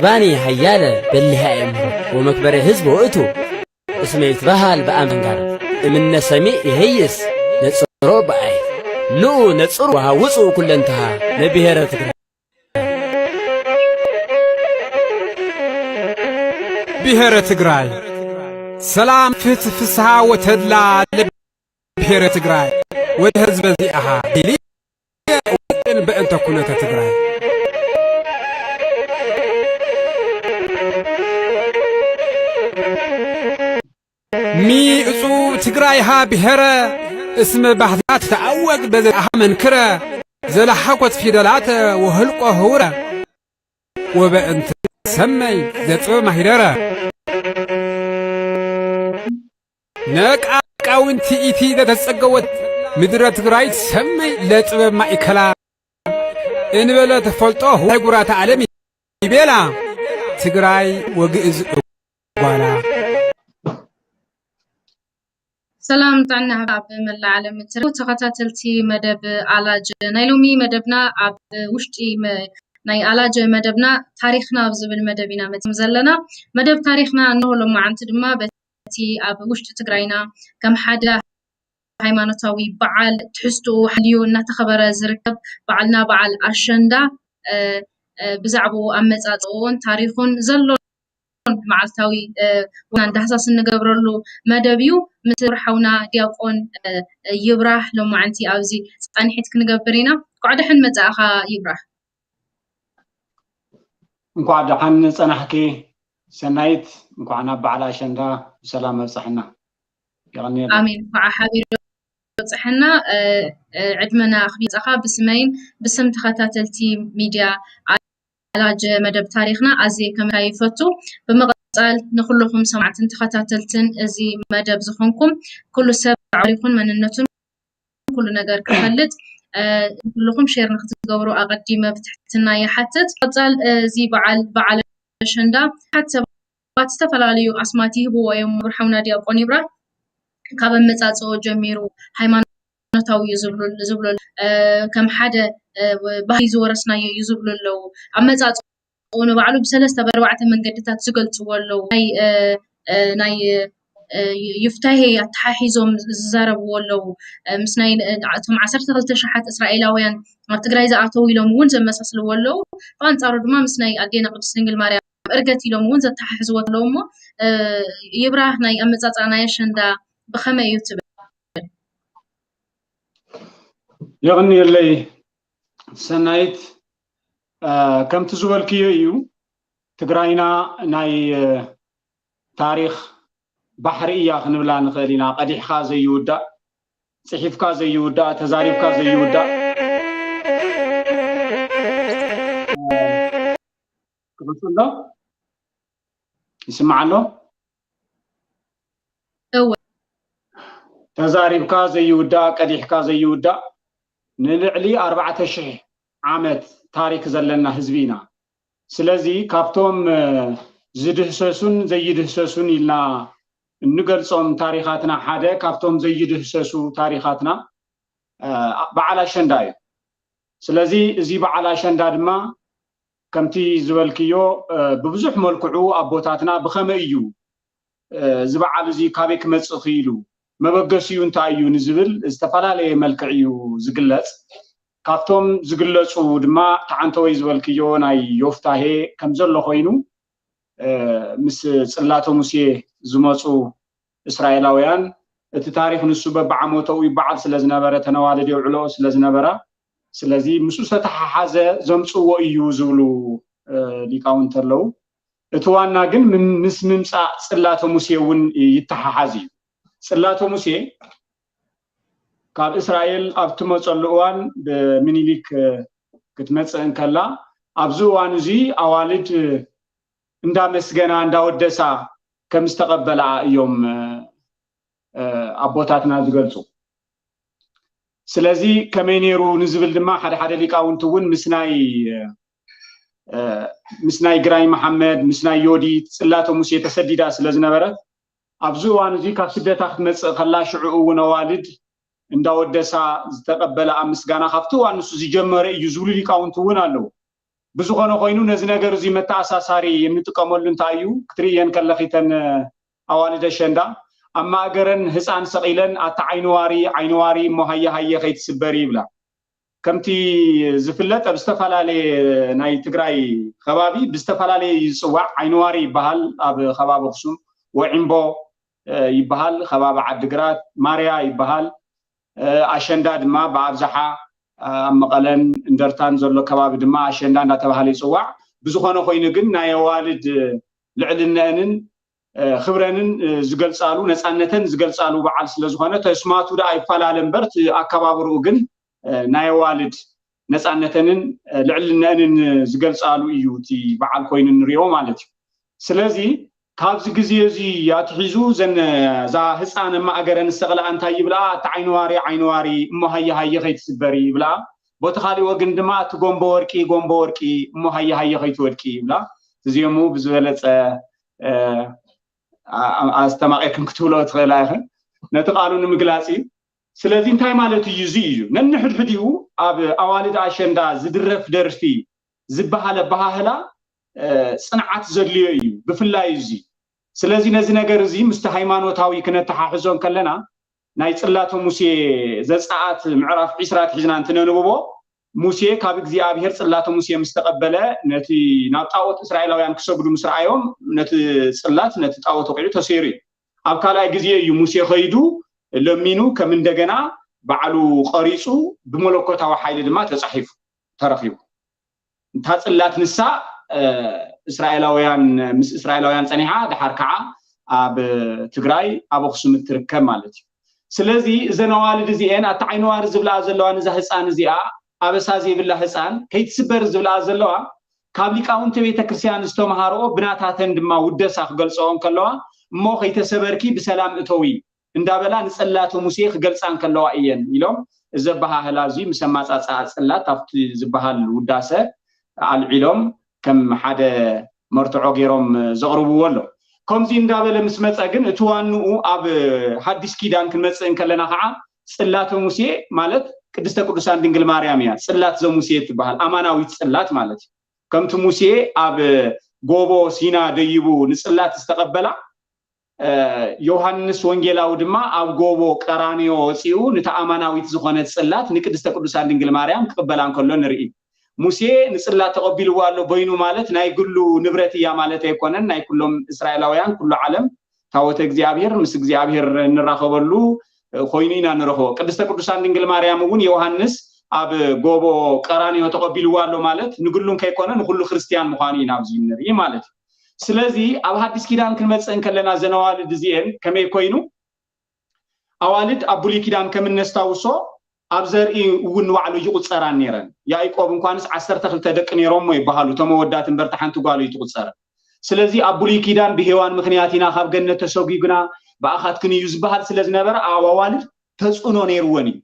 ባኒ ሃያለ በሊሃ እምሮ ወመክበረ ህዝብ ውእቱ እስመ ይትበሃል በአንጋር እምነ ሰሚዕ ይሄይስ ነጽሮ በአይ ንኡ ነጽሩ ወሃውፁ ኩለንተሃ ለብሔረ ትግራይ። ብሔረ ትግራይ ሰላም፣ ፍትህ፣ ፍስሃ ወተድላ ለብሔረ ትግራይ ወደ ህዝበ ዚአሃ ኢሊ ውጥን በእንተ ኩነተ ትግራይ። ሚእፁ ትግራይሃ ብሔረ እስመ ባህታ ትተአወቅ በዘአሃ መንክረ ዘለሓኮት ፊደላተ ወህልቆ ህውረ ወበእንተ ሰመይ ዘጥበብ ማሂደረ። ነቃቃውንቲ ኢቲ ለተጸገወት ምድረ ትግራይ ሰመይ ለጥበብ ማእከላ እንበለ ተፈልጦ ህዋይ ጉራተ ዓለም ይቤላ ትግራይ ወግእዝ እጓላ። ሰላም ጥዕና ኣብ መላእ ዓለም እትርከቡ ተኸታተልቲ መደብ ኣላጀ፣ ናይ ሎሚ መደብና ኣብ ውሽጢ መ-፣ ናይ ኣላጀ መደብና ታሪኽና ኣብ ዝብል መደብ ኢና መፂና ዘለና። መደብ ታሪኽና እንሆ ሎማዓንቲ ድማ በቲ ኣብ ውሽጢ ትግራይና ከም ሓደ ሃይማኖታዊ በዓል ትሕዝትኡ ሓልዩ እናተኸበረ ዝርከብ በዓልና በዓል ኣሸንዳ፣ እ፣ እ፣ ብዛዕባኡ ኣመፃፅኦን ታሪኹን ዘሎ መዓልታዊ፣ እ፣ ወናን ዳህሳስ እንገብረሉ መደብ እዩ። ምስ ሓውና ዲያቆን፣ እ፣ እ፣ ይብራህ ሎማዓንቲ ኣብዚ ፃንሒት ክንገብር ኢና። እንኳዕ ደሓን መፃእኻ ይብራህ። እንኳዕ ደሓን ጸናሕኪ ሰናይት፣ እንኳዕ ናብ በዓል ኣሸንዳ ብሰላም ኣብጽሐና። የቐንየለይ። ኣሜን። እንኳዕ ሓቢሩ በጽሐና። እ፣ እ፣ ዕድመና ኣኽቢርካ ብስመይን ብስም ተኸታተልቲ ሚድያ ኣላጀ መደብ ታሪኽና ኣዝየ ከመስግነካ ይፈቱ። ብምቕጻል ንኹልኹም ሰማዕትን ተኸታተልትን እዚ መደብ ዝኾንኩም ኩሉ ሰብ ባዕሉ ይኹን መንነቱን ኩሉ ነገር ክፈልጥ፣ እ፣ ኩልኹም ሼር ንክትገብሩ ኣቐዲመ ብትሕትና ይሓትት። ቀጻል፣ እ፣ እዚ በዓል፣ በዓል ኣሸንዳ ብዙሓት ሰባት ዝተፈላለዩ ኣስማት ይህብዎ እዮም። ሓውና ዲያቆን ይብራህ ካብ ኣመጻጽኦ ጀሚሩ ሃይማኖታዊ እዩ ዝብሉ፣ ዝብሉ፣ እ፣ ከም ሓደ፣ እ፣ ባህሊ ዝወረስናዮ እዩ ዝብሉ ኣለዉ። ኣመጻጽኦ ንባዕሉ ብሰለስተ ብኣርባዕተ መንገድታት ዝገልጽዎ ኣለዉ። ናይ፣ እ፣ እ፣ ናይ፣ እ፣ ዮፍታሄ ኣተሓሒዞም ዝዛረብዎ ኣለዉ። እ፣ ምስ ናይ፣ እ፣ እቶም ዓሰርተ ክልተ ሽሓት እስራኤላውያን ኣብ ትግራይ ዝኣተዉ ኢሎም እውን ዘመሳስልዎ ኣለዉ። ብኣንጻሩ ድማ ምስ ናይ ኣዴና ቅድስት ድንግል ማርያም ዕርገት ኢሎም እውን ዘተሓሕዝዎ ኣለዉ። እሞ፣ እ፣ ይብራህ ናይ ኣመጻጽኣ ናይ ኣሸንዳ ብኸመይ እዩ ትብል? የቕንየለይ ሰናይት፣ እ፣ ከምቲ ዝበልክዮ እዩ። ትግራይና ናይ፣ እ፣ ታሪኽ ባሕሪ እያ ክንብላ ንኽእል ኢና። ቀዲሕካ ዘይውዳእ፣ ጽሒፍካ ዘይውዳእ፣ ተዛሪብካ ዘይውዳእ። ክቕጽል ዶ? ይስማዕ ኣሎ? እወ። ተዛሪብካ ዘይውዳእ፣ ቀዲሕካ ዘይውዳእ፣ ንልዕሊ ኣርባዕተ ሽሕ ዓመት ታሪክ ዘለና ህዝቢ ኢና። ስለዚ ካብቶም፣ እ፣ ዝድህሰሱን ዘይድህሰሱን ኢልና እንገልጾም ታሪኻትና ሓደ ካብቶም ዘይድህሰሱ ታሪኻትና፣ እ፣ በዓል ኣሸንዳ እዩ። ስለዚ እዚ በዓል ኣሸንዳ ድማ ከምቲ ዝበልክዮ፣ እ፣ ብብዙሕ መልክዑ ኣቦታትና ብኸመይ እዩ፣ እ፣ እዚ በዓል እዚ ካበይ ክመጽእ ክኢሉ፣ መበገሲኡ እንታይ እዩ ንዝብል ዝተፈላለየ መልክዕ እዩ ዝግለጽ። ካብቶም ዝግለጹ ድማ እቲ ዓንተወይ ዝበልክዮ ናይ ዮፍታሄ ከም ዘሎ ኮይኑ፣ እ፣ ምስ ጽላተ ሙሴ ዝመጹ እስራኤላውያን እቲ ታሪኽ ንሱ በብዓመተኡ ይበዓል ስለ ዝነበረ፣ ተነዋልድ የውዕልኦ ስለ ዝነበራ፣ ስለዚ ምስኡ ዝተተሓሓዘ ዘምጽእዎ እዩ ዝብሉ፣ እ፣ ሊቃውንቲ ኣለዉ። እቲ ዋና ግን ምን-፣ ምስ ምምጻእ ጽላተ ሙሴ እውን ይተሓሓዝ እዩ። ጽላተ ሙሴ ካብ እስራኤል ኣብ ትመጸሉ እዋን ብምኒሊክ ክትመጽእ እንከላ፣ ኣብዚ እዋን እዚ ኣዋልድ እንዳመስገና እንዳወደሳ ከም ዝተቐበልኣ እዮም፣ እ፣ ኣቦታትና ዝገልጹ። ስለዚ ከመይ ነይሩ ንዝብል ድማ ሓደ ሓደ ሊቃውንቲ እውን ምስ ናይ፣ እ፣ ምስ ናይ ግራኝ መሓመድ፣ ምስ ናይ ዮዲት ጽላተ ሙሴ ተሰዲዳ ስለ ዝነበረት፣ ኣብዚ እዋን እዚ ካብ ስደታ ክትመጽእ ከላ ሽዑ እውን ኣዋልድ እንዳወደሳ ዝተቐበልኣ ምስጋና ካብቲ እዋን ንሱ ዝጀመረ እዩ ዝብሉ ሊቃውንቲ እውን ኣለዉ። ብዝኾነ ኮይኑ ነዚ ነገር እዚ መተኣሳሳሪ እንጥቀመሉ እንታይ እዩ? ክትርእየን ከለኺ ተን ኣዋልድ ኣሸንዳ ኣብ ማእገረን ህፃን ሰቒለን ኣታ ዓይኒ ዋሪ ዓይኒ ዋሪ እሞ ሃየ ሃየ ከይትስበሪ ይብላ። ከምቲ ዝፍለጥ ኣብ ዝተፈላለየ ናይ ትግራይ ከባቢ ብዝተፈላለየ ይፅዋዕ። ዓይኒ ዋሪ ይበሃል ኣብ ከባቢ ኣኽሱም፣ ወዒምቦ ይበሃል ከባቢ ዓድግራት፣ ማርያ ይበሃል። ኣሸንዳ ድማ ብኣብዝሓ ኣብ መቐለን እንደርታን ዘሎ ከባቢ ድማ ኣሸንዳ እንዳተባሃለ ይፅዋዕ። ብዝኾነ ኮይኑ ግን ናይ ኣዋልድ ልዕልነአንን ክብረንን ዝገልፃሉ፣ ነፃነተን ዝገልፃሉ በዓል ስለዝኾነ ተስማቱ ደኣ ይፈላለ እምበር እቲ ኣከባብርኡ ግን ናይ ኣዋልድ ነፃነተንን ልዕልነአንን ዝገልፃሉ እዩ እቲ በዓል ኮይኑ ንሪኦ ማለት እዩ። ስለዚ ካብዚ ግዜ እዚ ኣትሒዙ ዘን እዛ ህፃን ኣብ ማእገረን ዝሰቕላ እንታይ ይብልኣ? እቲ ዓይኒ ዋሪ ዓይኒ ዋሪ እሞ ሃየ ሃየ ከይትስበሪ ይብልኣ። ቦቲ ካሊእ ወግን ድማ እቲ ጎንቦ ወርቂ ጎንቦ ወርቂ እሞ ሃየ ሃየ ከይትወድቂ ይብላ። እዚኦሙ ብዝበለፀ ኣስተማቂርክን ክትብሎ ትኽእላ ኢኽን ነቲ ቃሉ ንምግላፅ እዩ። ስለዚ እንታይ ማለት እዩ? እዚ እዩ ነንሕድሕዲኡ ኣብ ኣዋልድ ኣሸንዳ ዝድረፍ ደርፊ ዝበሃል ኣበሃህላ ፅንዓት ዘድልዮ እዩ፣ ብፍላይ እዚ። ስለዚ ነዚ ነገር እዚ ምስቲ ሃይማኖታዊ ክነተሓሕዞ እንከለና ናይ ፅላተ ሙሴ ዘፀኣት ምዕራፍ ዒስራ ኣትሒዝና እንትነንብቦ ሙሴ ካብ እግዚኣብሔር ፅላተ ሙሴ ምስ ተቐበለ ነቲ ናብ ጣዖት እስራኤላውያን ክሰግዱ ምስ ረኣዮም ነቲ ፅላት ነቲ ጣዖት ወቂዑ ተሰይሩ እዩ። ኣብ ካልኣይ ግዜ እዩ ሙሴ ከይዱ ለሚኑ ከም እንደገና ባዕሉ ቀሪፁ ብመለኮታዊ ሓይሊ ድማ ተፃሒፉ ተረኺቡ። እታ ፅላት ንሳ እስራኤላውያን ምስ እስራኤላውያን ፀኒሓ ድሓር ከዓ ኣብ ትግራይ ኣብ ኣኽሱም እትርከብ ማለት እዩ። ስለዚ እዘን ኣዋልድ እዚኤን ኣታ ዓይኒ ዋሪ ዝብልኣ ዘለዋ ንዛ ህፃን እዚኣ ኣበሳ ዘይብላ ህፃን ከይትስበር ዝብልኣ ዘለዋ ካብ ሊቃውንቲ ቤተ ክርስቲያን ዝተምሃርኦ ብናታተን ድማ ውደሳ ክገልፅኦ እንከለዋ እሞ ከይተሰበርኪ ብሰላም እተዊ እንዳበላ ንፅላተ ሙሴ ክገልፃ እንከለዋ እየን ኢሎም እዚ ኣበሃህላ እዚ ምስ ኣማፃፅኣ ፅላት ኣብቲ ዝበሃል ውዳሰ ኣልዒሎም ከም ሓደ መርትዖ ገይሮም ዘቕርብዎ ኣሎ። ከምዚ እንዳበለ ምስ መፀ ግን እቲ ዋንኡ ኣብ ሓዲስ ኪዳን ክንመፅእ እንከለና ከዓ ፅላተ ሙሴ ማለት ቅድስተ ቅዱሳን ድንግል ማርያም እያ። ፅላት ዘሙሴ ትበሃል ኣማናዊት ፅላት ማለት እዩ። ከምቲ ሙሴ ኣብ ጎቦ ሲና ደይቡ ንፅላት ዝተቐበላ ዮሃንስ ወንጌላዊ ድማ ኣብ ጎቦ ቀራንዮ ወፂኡ ንታ ኣማናዊት ዝኾነት ፅላት ንቅድስተ ቅዱሳን ድንግል ማርያም ክቕበላ እንከሎ ንርኢ። ሙሴ ንፅላት ተቐቢልዋ ኣሎ በይኑ ማለት ናይ ግሉ ንብረት እያ ማለት ኣይኮነን። ናይ ኩሎም እስራኤላውያን ኩሉ ዓለም ታቦተ እግዚኣብሔር ምስ እግዚኣብሔር እንራኸበሉ ኮይኑ ኢና ንረኽቦ። ቅድስተ ቅዱሳን ድንግል ማርያም እውን ዮሃንስ ኣብ ጎቦ ቀራንዮ ተቐቢልዋ ኣሎ ማለት ንግሉን ከይኮነ ንኩሉ ክርስትያን ምዃኑ ኢና ኣብዚ ንርኢ ማለት እዩ። ስለዚ ኣብ ሓዲስ ኪዳን ክንመፅእ እንከለና ዘን ኣዋልድ እዚኤን ከመይ ኮይኑ ኣዋልድ ኣብ ብሉይ ኪዳን ከም እነስታውሶ ኣብ ዘርኢ እውን ንባዕሉ ይቑፀራን ነይረን። ያዕቆብ እንኳንስ ዓሰርተ ክልተ ደቂ ነይሮሞ ይበሃሉ እቶም ኣወዳት እምበር እታ ሓንቲ ጓሉ ይትቑፀር። ስለዚ ኣብ ብሉይ ኪዳን ብሄዋን ምክንያት ኢና ካብ ገነት ተሰጒግና ብኣኻትክን እዩ ዝበሃል ስለ ዝነበረ ኣብ ኣዋልድ ተፅዕኖ ነይርወን እዩ።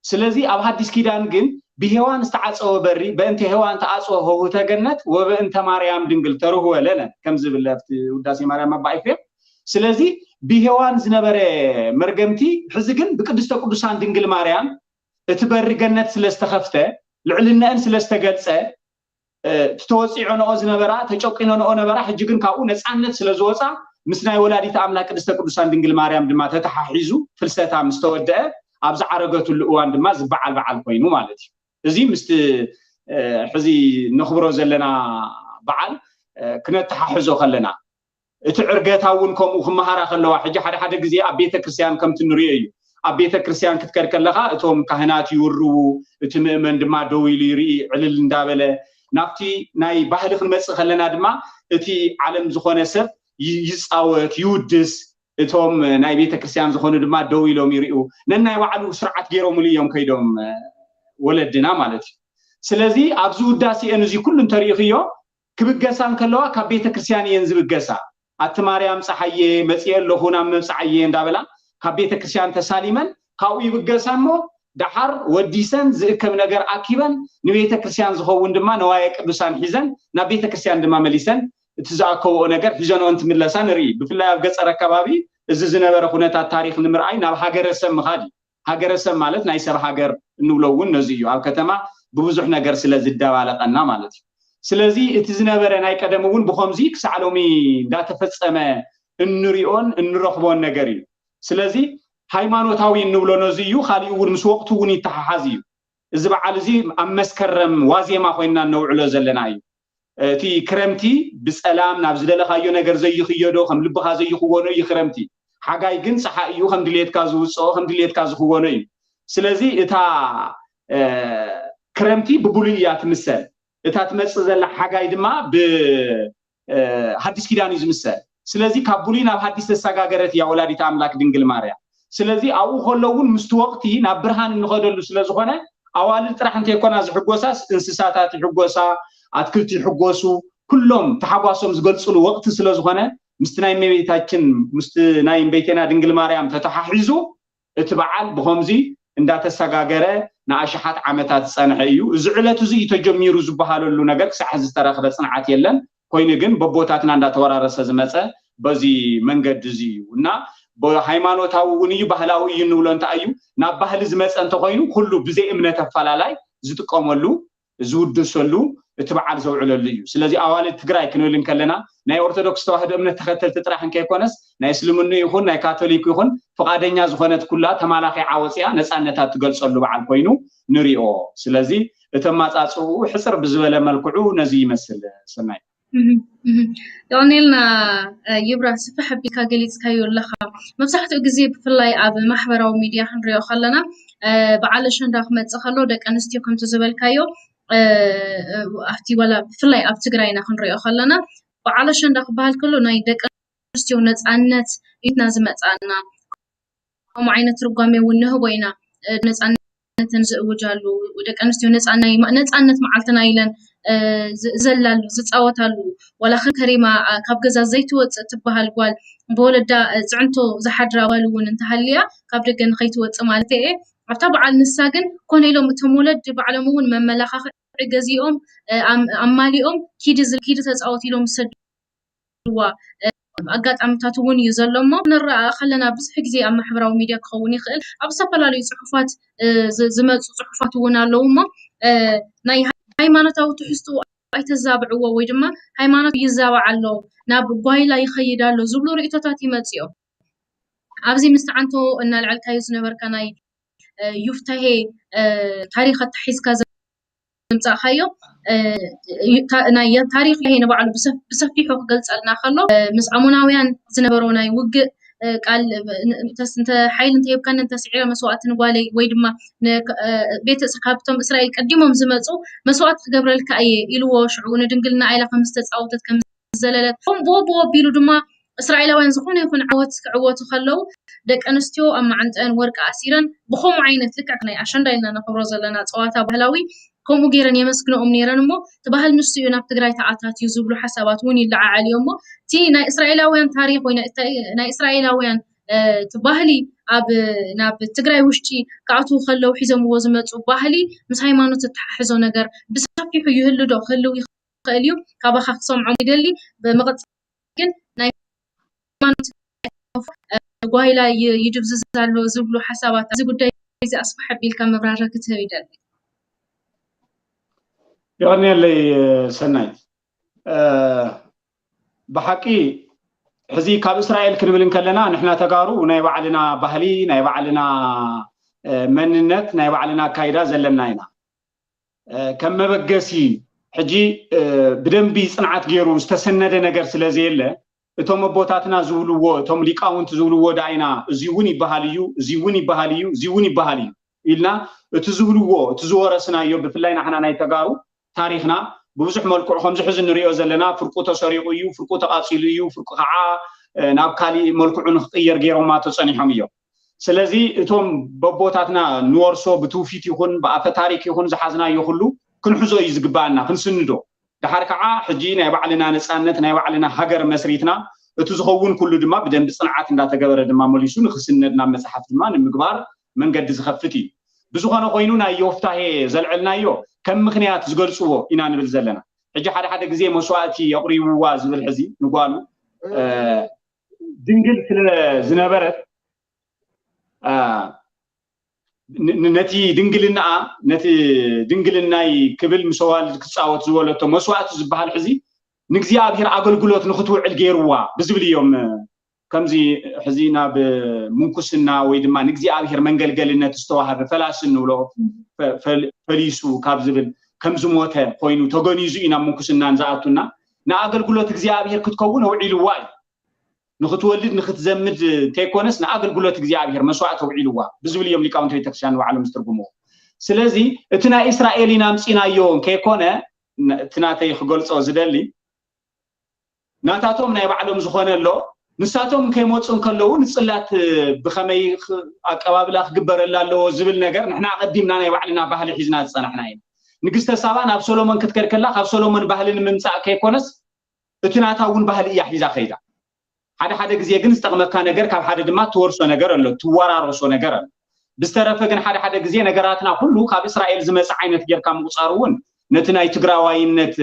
ስለዚ ኣብ ሓዲስ ኪዳን ግን ብሄዋን ዝተዓፀወ በሪ በእንተ ሄዋን ተዓፀወ ሆህተ ገነት ወበእንተ ማርያም ድንግል ተርህወ ለነ ከም ዝብል ኣብቲ ውዳሴ ማርያም ኣባ ኤፍሬም። ስለዚ ብሄዋን ዝነበረ መርገምቲ ሕዚ ግን ብቅድስተ ቅዱሳን ድንግል ማርያም እቲ በሪ ገነት ስለ ዝተኸፍተ ልዕልነአን ስለ ዝተገልፀ እቲ ተወፂዖንኦ ዝነበራ ተጨቂኖንኦ ነበራ ሕጂ ግን ካብኡ ነፃነት ስለ ዝወፃ ምስ ናይ ወላዲት ኣምላክ ቅድስተ ቅዱሳን ድንግል ማርያም ድማ ተተሓሒዙ ፍልሰታ ምስ ተወደአ ኣብ ዝዓረገትሉ እዋን ድማ ዝበዓል በዓል ኮይኑ ማለት እዩ። እዚ ምስቲ ሕዚ ነኽብሮ ዘለና በዓል ክነተሓሕዞ ከለና እቲ ዕርገታ እውን ከምኡ ክመሃራ ከለዋ ሕጂ ሓደ ሓደ ግዜ ኣብ ቤተ ክርስቲያን ከምቲ ንሪኦ እዩ ኣብ ቤተ ክርስቲያን ክትከድ ከለኻ እቶም ካህናት ይውርዉ እቲ ምእመን ድማ ደው ኢሉ ይርኢ ዕልል እንዳበለ ናብቲ ናይ ባህሊ ክንመፅእ ከለና ድማ እቲ ዓለም ዝኾነ ሰብ ይፃወት ይውድስ እቶም ናይ ቤተ ክርስቲያን ዝኾኑ ድማ ደው ኢሎም ይርእዩ ነናይ ባዕሉ ስርዓት ገይሮምሉ እዮም ከይዶም ወለድና ማለት እዩ ስለዚ ኣብዚ ውዳሴአን እዚ ኩሉ እንተሪኢኽዮ ክብገሳ እንከለዋ ካብ ቤተ ክርስቲያን እየን ዝብገሳ ኣቲ ማርያም ፀሓየ መፅየ ኣለኹ ናብ መብፃዓየ እንዳበላ ካብ ቤተ ክርስቲያን ተሳሊመን ካብኡ ይብገሳ እሞ ደሓር ወዲሰን ዝእከብ ነገር ኣኪበን ንቤተ ክርስቲያን ዝኸውን ድማ ነዋየ ቅዱሳን ሒዘን ናብ ቤተ ክርስቲያን ድማ መሊሰን እቲ ዝኣከብኦ ነገር ሒዘንኦ እንትምለሳ ንርኢ ብፍላይ ኣብ ገፀር ኣከባቢ እዚ ዝነበረ ኩነታት ታሪክ ንምርኣይ ናብ ሃገረ ሰብ ምኻድ እዩ ሃገረ ሰብ ማለት ናይ ሰብ ሃገር እንብሎ እውን ነዚ እዩ ኣብ ከተማ ብብዙሕ ነገር ስለ ዝደባለቐና ማለት እዩ። ስለዚ እቲ ዝነበረ ናይ ቀደም እውን ብኸምዚ ክሳዕ ሎሚ እንዳተፈጸመ እንሪኦን እንረኽቦን ነገር እዩ። ስለዚ ሃይማኖታዊ እንብሎ ነዚ እዩ። ካሊእ እውን ምስ ወቕቱ እውን ይተሓሓዝ እዩ። እዚ በዓል እዚ ኣብ መስከረም ዋዜማ ኮይና እነውዕሎ ዘለና እዩ። እቲ ክረምቲ ብጸላም ናብ ዝደለኻዮ ነገር ዘይኽየዶ፣ ከም ልብኻ ዘይኽወኖ እዩ ክረምቲ። ሓጋይ ግን ጸሓይ እዩ፣ ከም ድሌትካ ዝውጽኦ፣ ከም ድሌትካ ዝኽወኖ እዩ። ስለዚ እታ ክረምቲ ብብሉይ እያ ትምሰል። እታ ትመጽእ ዘላ ሓጋይ ድማ ብሓዲስ ኪዳን እዩ ዝምሰል። ስለዚ ካብ ብሉይ ናብ ሓዲስ ተሰጋገረት እያ ወላዲት ኣምላክ ድንግል ማርያም። ስለዚ ኣብኡ ከሎ እውን ምስቲ ወቕቲ ናብ ብርሃን እንኸደሉ ስለዝኾነ ኣዋልድ ጥራሕ እንተይኮና ዝሕጎሳስ እንስሳታት ይሕጎሳ፣ ኣትክልቲ ይሕጎሱ፣ ኩሎም ተሓጓሶም ዝገልፅሉ ወቕቲ ስለዝኾነ ምስቲ ናይ እመቤታችን ምስቲ ናይ እመቤቴና ድንግል ማርያም ተተሓሒዙ እቲ በዓል ብኸምዚ እንዳተሰጋገረ ንኣሽሓት ዓመታት ዝፀንሐ እዩ። እዚ ዕለት እዚ እዩ ተጀሚሩ ዝበሃለሉ ነገር ክሳዕ ሕዚ ዝተረኽበ ፅንዓት የለን። ኮይኑ ግን በቦታትና እንዳተወራረሰ ዝመፀ በዚ መንገዲ እዚ እዩ እና ሃይማኖታዊ እውን እዩ ባህላዊ እዩ እንብሎ እንታይ እዩ ናብ ባህሊ ዝመፀ እንተኮይኑ ኩሉ ብዘይ እምነት ኣፈላላይ ዝጥቀመሉ ዝውድሰሉ እቲ በዓል ዘውዕለሉ እዩ። ስለዚ ኣዋልድ ትግራይ ክንብል እንከለና ናይ ኦርቶዶክስ ተዋህዶ እምነት ተኸተልቲ ጥራሕ እንከይኮነስ ናይ እስልምኑ ይኹን ናይ ካቶሊክ ይኹን ፍቓደኛ ዝኾነት ኩላ ተማላኺዓ ወፂኣ ነፃነታ ትገልፀሉ በዓል ኮይኑ ንሪኦ። ስለዚ እቲ ኣማፃፅኡ ሕፅር ብዝበለ መልክዑ ነዚ ይመስል። ሰናይ የቐኔልና ይብራ ስፍሕ ኣቢልካ ገሊፅካዮ ኣለኻ። መብዛሕትኡ ግዜ ብፍላይ ኣብ ማሕበራዊ ሚድያ ክንሪኦ ከለና በዓል ኣሸንዳ ክመፅእ ከሎ ደቂ ኣንስትዮ ከምቲ ዝበልካዮ ኣብቲ ወላ ብፍላይ ኣብ ትግራይና ክንሪኦ ከለና በዓል ኣሸንዳ ክበሃል ከሎ ናይ ደቂ ኣንስትዮ ነፃነት ኢትና ዝመፃና ከምኡ ዓይነት ትርጓሜ እውን ንህቦ ኢና። ነፃነትን ዝእውጃሉ ደቂ ኣንስትዮ ነፃነት መዓልትና ኢለን ዘላሉ ዝፃወታሉ ዋላ ከሪማ ካብ ገዛ ዘይትወፅእ ትበሃል ጓል ብወለዳ ፅዕንቶ ዝሓድራ ጓል እውን እንተሃልያ ካብ ደገ ንኸይትወፅእ ማለት እየ። ኣብታ በዓል ንሳ ግን ኮነ ኢሎም እቶም ወለዲ ባዕሎም እውን መመላኻኽዒ ገዚኦም ኣማሊኦም ኪዲ ኪዲ ተፃወት ኢሎም ዝሰዱ ዋ ኣጋጣሚታት እውን እዩ ዘሎ እሞ ንረኣ ከለና ብዙሕ ግዜ ኣብ ማሕበራዊ ሚድያ ክኸውን ይኽእል ኣብ ዝተፈላለዩ ፅሑፋት ዝመፁ ፅሑፋት እውን ኣለዉ እሞ ናይ ሃይማኖታዊ ትሕዝትኡ ኣይተዛብዕዎ ወይ ድማ ሃይማኖት ይዛባዕ ኣሎ ናብ ጓይላ ይኸይድ ኣሎ ዝብሉ ርእቶታት ይመፅኦም ኣብዚ ምስተዓንቶ እናልዐልካዮ ዝነበርካ ናይ ዩፍታሄ ታሪክ ኣታሒዝካ ዘምፃእካዮ ናይ ታሪክ ንባዕሉ ብሰፊሑ ክገልፀልና ከሎ ምስ ኣሞናውያን ዝነበሮ ናይ ውግእ ቃል ሓይሊ እንተሂብካኒ እንተስዒረ መስዋእቲ ንጓለይ ወይ ድማ ቤተ ካብቶም እስራኤል ቀዲሞም ዝመፁ መስዋእቲ ክገብረልካ እየ ኢልዎ ሽዑ ንድንግልና ኣይላ ከም ዝተፃወተት ከም ዘለለት ም ብወ ብወ ቢሉ ድማ እስራኤላውያን ዝኾነ ይኹን ዓወት ክዕወቱ ከለዉ ደቂ ኣንስትዮ ኣብ መዓንጠአን ወርቂ ኣሲረን ብኸምኡ ዓይነት ልክዕ ናይ ኣሸንዳ ኢልና ነኽብሮ ዘለና ፀዋታ ባህላዊ ከምኡ ገይረን የመስግነኦም ነይረን እሞ እቲ ባህል ንሱ እዩ ናብ ትግራይ ተኣታትዩ ዝብሉ ሓሳባት እውን ይለዓዓል እዩ እሞ እቲ ናይ እስራኤላውያን ታሪክ ወይ ናይ እስራኤላውያን እቲ ባህሊ ኣብ ናብ ትግራይ ውሽጢ ክኣትዉ ከለዉ ሒዞምዎ ዝመፁ ባህሊ ምስ ሃይማኖት እተሓሕዞ ነገር ብሰፊሑ ይህሉ ዶ ክህልው ይኽእል እዩ ካባኻ ክሰምዖም ይደሊ ብምቕፃል ግን ናይ ሃይማኖት ጓይላ ይድብዝዝ ኣሎ ዝብሉ ሓሳባት እዚ ጉዳይ እዚ ኣስፋሕ ኣቢልካ መብራሪ ክትህብ ይደሊ የቐንየለይ ሰናይት ብሓቂ ሕዚ ካብ እስራኤል ክንብል እንከለና ንሕና ተጋሩ ናይ ባዕልና ባህሊ ናይ ባዕልና መንነት ናይ ባዕልና ኣካይዳ ዘለና ኢና ከም መበገሲ ሕጂ ብደንቢ ፅንዓት ገይሩ ዝተሰነደ ነገር ስለ ዘየለ እቶም ኣቦታትና ዝብልዎ እቶም ሊቃውንቲ ዝብልዎ ደኣ ኢና እዚ እውን ይበሃል እዩ እዚ እውን ይበሃል እዩ እዚ እውን ይበሃል እዩ ኢልና እቲ ዝብልዎ እቲ ዝወረስናዮ ብፍላይ ናሕና ናይ ተጋሩ ታሪክና ብብዙሕ መልክዑ ከምዚ ሕዚ ንሪኦ ዘለና ፍርቁ ተሰሪቑ እዩ ፍርቁ ተቓፂሉ እዩ ፍርቁ ከዓ ናብ ካሊእ መልክዑ ንክቕየር ገይሮማ ተፀኒሖም እዮም ስለዚ እቶም በቦታትና ንወርሶ ብትውፊት ይኹን ብኣፈ ታሪክ ይኹን ዝሓዝናዮ ኩሉ ክንሕዞ እዩ ዝግባኣና ክንስንዶ ድሓር ከዓ ሕጂ ናይ ባዕልና ነፃነት ናይ ባዕልና ሃገር መስሪትና እቲ ዝኸውን ኩሉ ድማ ብደንቢ ፅንዓት እንዳተገበረ ድማ መሊሱ ንክስነድ ናብ መፅሓፍ ድማ ንምግባር መንገዲ ዝኸፍት እዩ ብዝኾነ ኮይኑ ናይ ዮፍታሄ ዘልዐልናዮ ከም ምክንያት ዝገልፅዎ ኢና ንብል ዘለና ሕጂ ሓደ ሓደ ግዜ መስዋእቲ የቕሪብዋ ዝብል ሕዚ ንጓሉ ድንግል ስለ ዝነበረት ነቲ ድንግልናኣ ነቲ ድንግልናይ ክብል ምስ ኣዋልድ ክፃወት ዝበለቶ መስዋእቲ ዝበሃል ሕዚ ንእግዚኣብሔር ኣገልግሎት ንክትውዕል ገይርዋ ብዝብል እዮም። ከምዚ ሕዚ ናብ ምንኩስና ወይ ድማ ንእግዚኣብሔር መንገልገልነት ዝተዋህበ ፈላሲ እንብሎ ፈሊሱ ካብ ዝብል ከም ዝሞተ ኮይኑ ተገኒዙ እዩ ናብ ምንኩስናን ዝኣቱና። ንኣገልግሎት እግዚኣብሔር ክትከውን ኣውዒልዋ እዩ። ንክትወልድ ንክትዘምድ እንተይኮነስ ንኣገልግሎት እግዚኣብሔር መስዋዕቲ ኣውዒልዋ ብዝብል እዮም ሊቃውንቲ ቤተክርስትያን ንባዕሎም ዝትርጉምዎ። ስለዚ እቲ ናይ እስራኤል ኢና ኣምፂናዮ ከይኮነ እቲ ናተይ ክገልፆ ዝደሊ ናታቶም ናይ ባዕሎም ዝኾነ ኣሎ። ንሳቶም ከይመፁ እንከለዉ ንፅላት ብኸመይ ኣቀባብላ ክግበረላ ኣለዎ ዝብል ነገር ንሕና ኣቐዲምና ናይ ባዕልና ባህሊ ሒዝና ዝፀናሕና ኢና። ንግስተ ሳባ ናብ ሶሎሞን ክትከድከላ ካብ ሶሎሞን ባህሊ ንምምፃእ ከይኮነስ እቲ ናታ እውን ባህሊ እያ ሒዛ ከይዳ። ሓደ ሓደ ግዜ ግን ዝጠቕመካ ነገር ካብ ሓደ ድማ ትወርሶ ነገር ኣሎ፣ ትወራረሶ ነገር ኣሎ። ብዝተረፈ ግን ሓደ ሓደ ግዜ ነገራትና ኩሉ ካብ እስራኤል ዝመፀ ዓይነት ጌርካ ምቁፃር እውን ነቲ ናይ ትግራዋይነት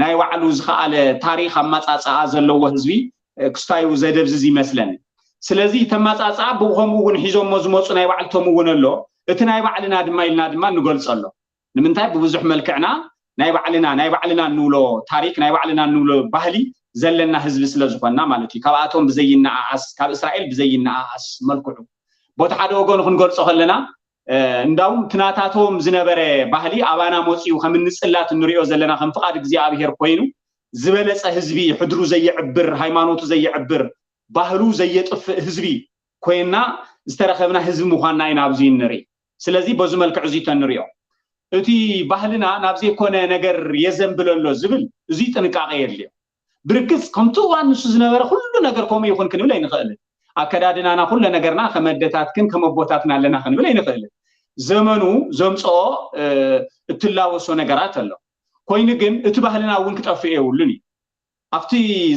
ናይ ባዕሉ ዝኸኣለ ታሪክ ኣመፃፅኣ ዘለዎ ህዝቢ ክስታዩ ዘደብዝዝ ይመስለኒ። ስለዚ ተመፃፅኣ ብኡ ከምኡ እውን ሒዞሞ ዝመፁ ናይ ባዕልቶም እውን ኣሎ። እቲ ናይ ባዕልና ድማ ኢልና ድማ ንገልፆ ኣሎ። ንምንታይ ብብዙሕ መልክዕና ናይ ባዕልና ናይ ባዕልና እንብሎ ታሪክ ናይ ባዕልና እንብሎ ባህሊ ዘለና ህዝቢ ስለ ዝኾንና ማለት እዩ። ካብኣቶም ብዘይነኣኣስ ካብ እስራኤል ብዘይነኣኣስ መልክዑ ቦቲ ሓደ ወገኑ ክንገልፆ ከለና እንዳውም ትናታቶም ዝነበረ ባህሊ ኣባና መፂኡ ከም እንፅላት እንሪኦ ዘለና ከም ፍቓድ እግዚኣብሔር ኮይኑ ዝበለፀ ህዝቢ ሕድሩ ዘየዕብር ሃይማኖቱ ዘየዕብር ባህሉ ዘየጥፍእ ህዝቢ ኮይና ዝተረኸብና ህዝቢ ምዃንና ኢና ኣብዚ ንርኢ። ስለዚ በዚ መልክዕ እዚ ተንሪኦ እቲ ባህልና ናብ ዘይኮነ ነገር የዘንብል ኣሎ ዝብል እዚ ጥንቃቄ የድልዮ። ብርግፅ ከምቲ እዋን ንሱ ዝነበረ ኩሉ ነገር ከምኡ ይኹን ክንብል ኣይንኽእልን። ኣከዳድናና ኩለ ነገርና ከም ኣደታትክን ከም ኣቦታትና ኣለና ክንብል ኣይንኽእልን። ዘመኑ ዘምፅኦ እትላወሶ ነገራት ኣሎ። ኮይኑ ግን እቲ ባህልና እውን ክጠፍእ የብሉን እዩ። ኣብቲ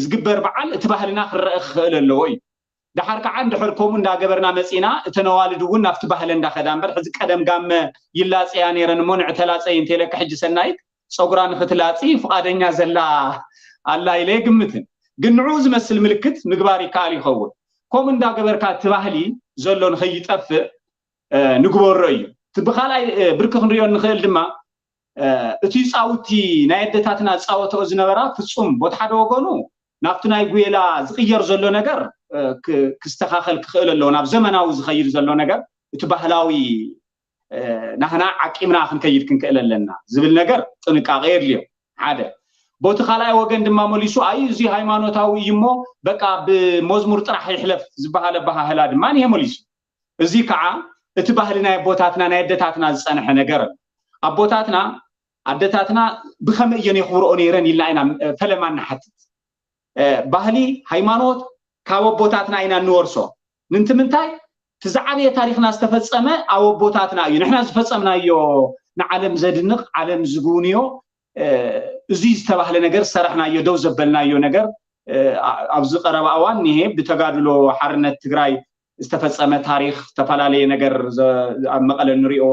ዝግበር በዓል እቲ ባህልና ክረአ ክኽእል ኣለዎ እዩ። ደሓር ከዓ እንድሕር ከምኡ እንዳገበርና መፂና እተን ኣዋልድ እውን ናብቲ ባህለ እንዳኸዳ እምበር ሕዚ ቀደም ጋመ ይላፀያ ነይረን እሞ ንዕተላፀይ እንተይለካ ሕጂ ሰናይት ፀጉራ ንክትላፂ ፍቓደኛ ዘላ ኣላ ኢለ ይግምትን። ግን ንዕኡ ዝመስል ምልክት ምግባር ይከኣል ይኸውን። ከምኡ እንዳገበርካ እቲ ባህሊ ዘሎ ንኸይጠፍእ ንግበሮ እዩ። እቲ ብካልኣይ ብርኪ ክንሪኦ እንኽእል ድማ እቲ ፃውቲ ናይ ኣደታትና ዝፃወተኦ ዝነበራ ፍፁም ቦቲ ሓደ ወገኑ ናብቲ ናይ ጉየላ ዝቕየር ዘሎ ነገር ክስተኻኸል ክኽእል ኣለዎ። ናብ ዘመናዊ ዝኸይድ ዘሎ ነገር እቲ ባህላዊ ናህና ዓቂምና ክንከይድ ክንክእል ኣለና ዝብል ነገር ጥንቃቄ የድልዮ። ሓደ ቦቲ ካልኣይ ወገን ድማ መሊሱ ኣይ እዚ ሃይማኖታዊ እዩ እሞ በቃ ብመዝሙር ጥራሕ ይሕለፍ ዝበሃል ኣበሃህላ ድማ ንሄ መሊሱ። እዚ ከዓ እቲ ባህሊ ናይ ኣቦታትና ናይ ኣደታትና ዝፀንሐ ነገር ኣሎ። ኣቦታትና ኣደታትና ብኸመይ እየን የኽብርኦ ነይረን ኢልና ኢና ፈለማ ንሓትት። ባህሊ ሃይማኖት ካብ ኣቦታትና ኢና እንወርሶ። ምንቲ ምንታይ እቲ ዝዓበየ ታሪክና ዝተፈፀመ ኣብ ኣቦታትና እዩ። ንሕና ዝፈፀምናዮ ንዓለም ዘድንቕ ዓለም ዝግውንዮ እዚ ዝተባህለ ነገር ዝሰራሕናዮ ደው ዘበልናዮ ነገር ኣብዚ ቀረባ እዋን ኒሄ ብተጋድሎ ሓርነት ትግራይ ዝተፈፀመ ታሪክ ዝተፈላለየ ነገር ኣብ መቐለ ንሪኦ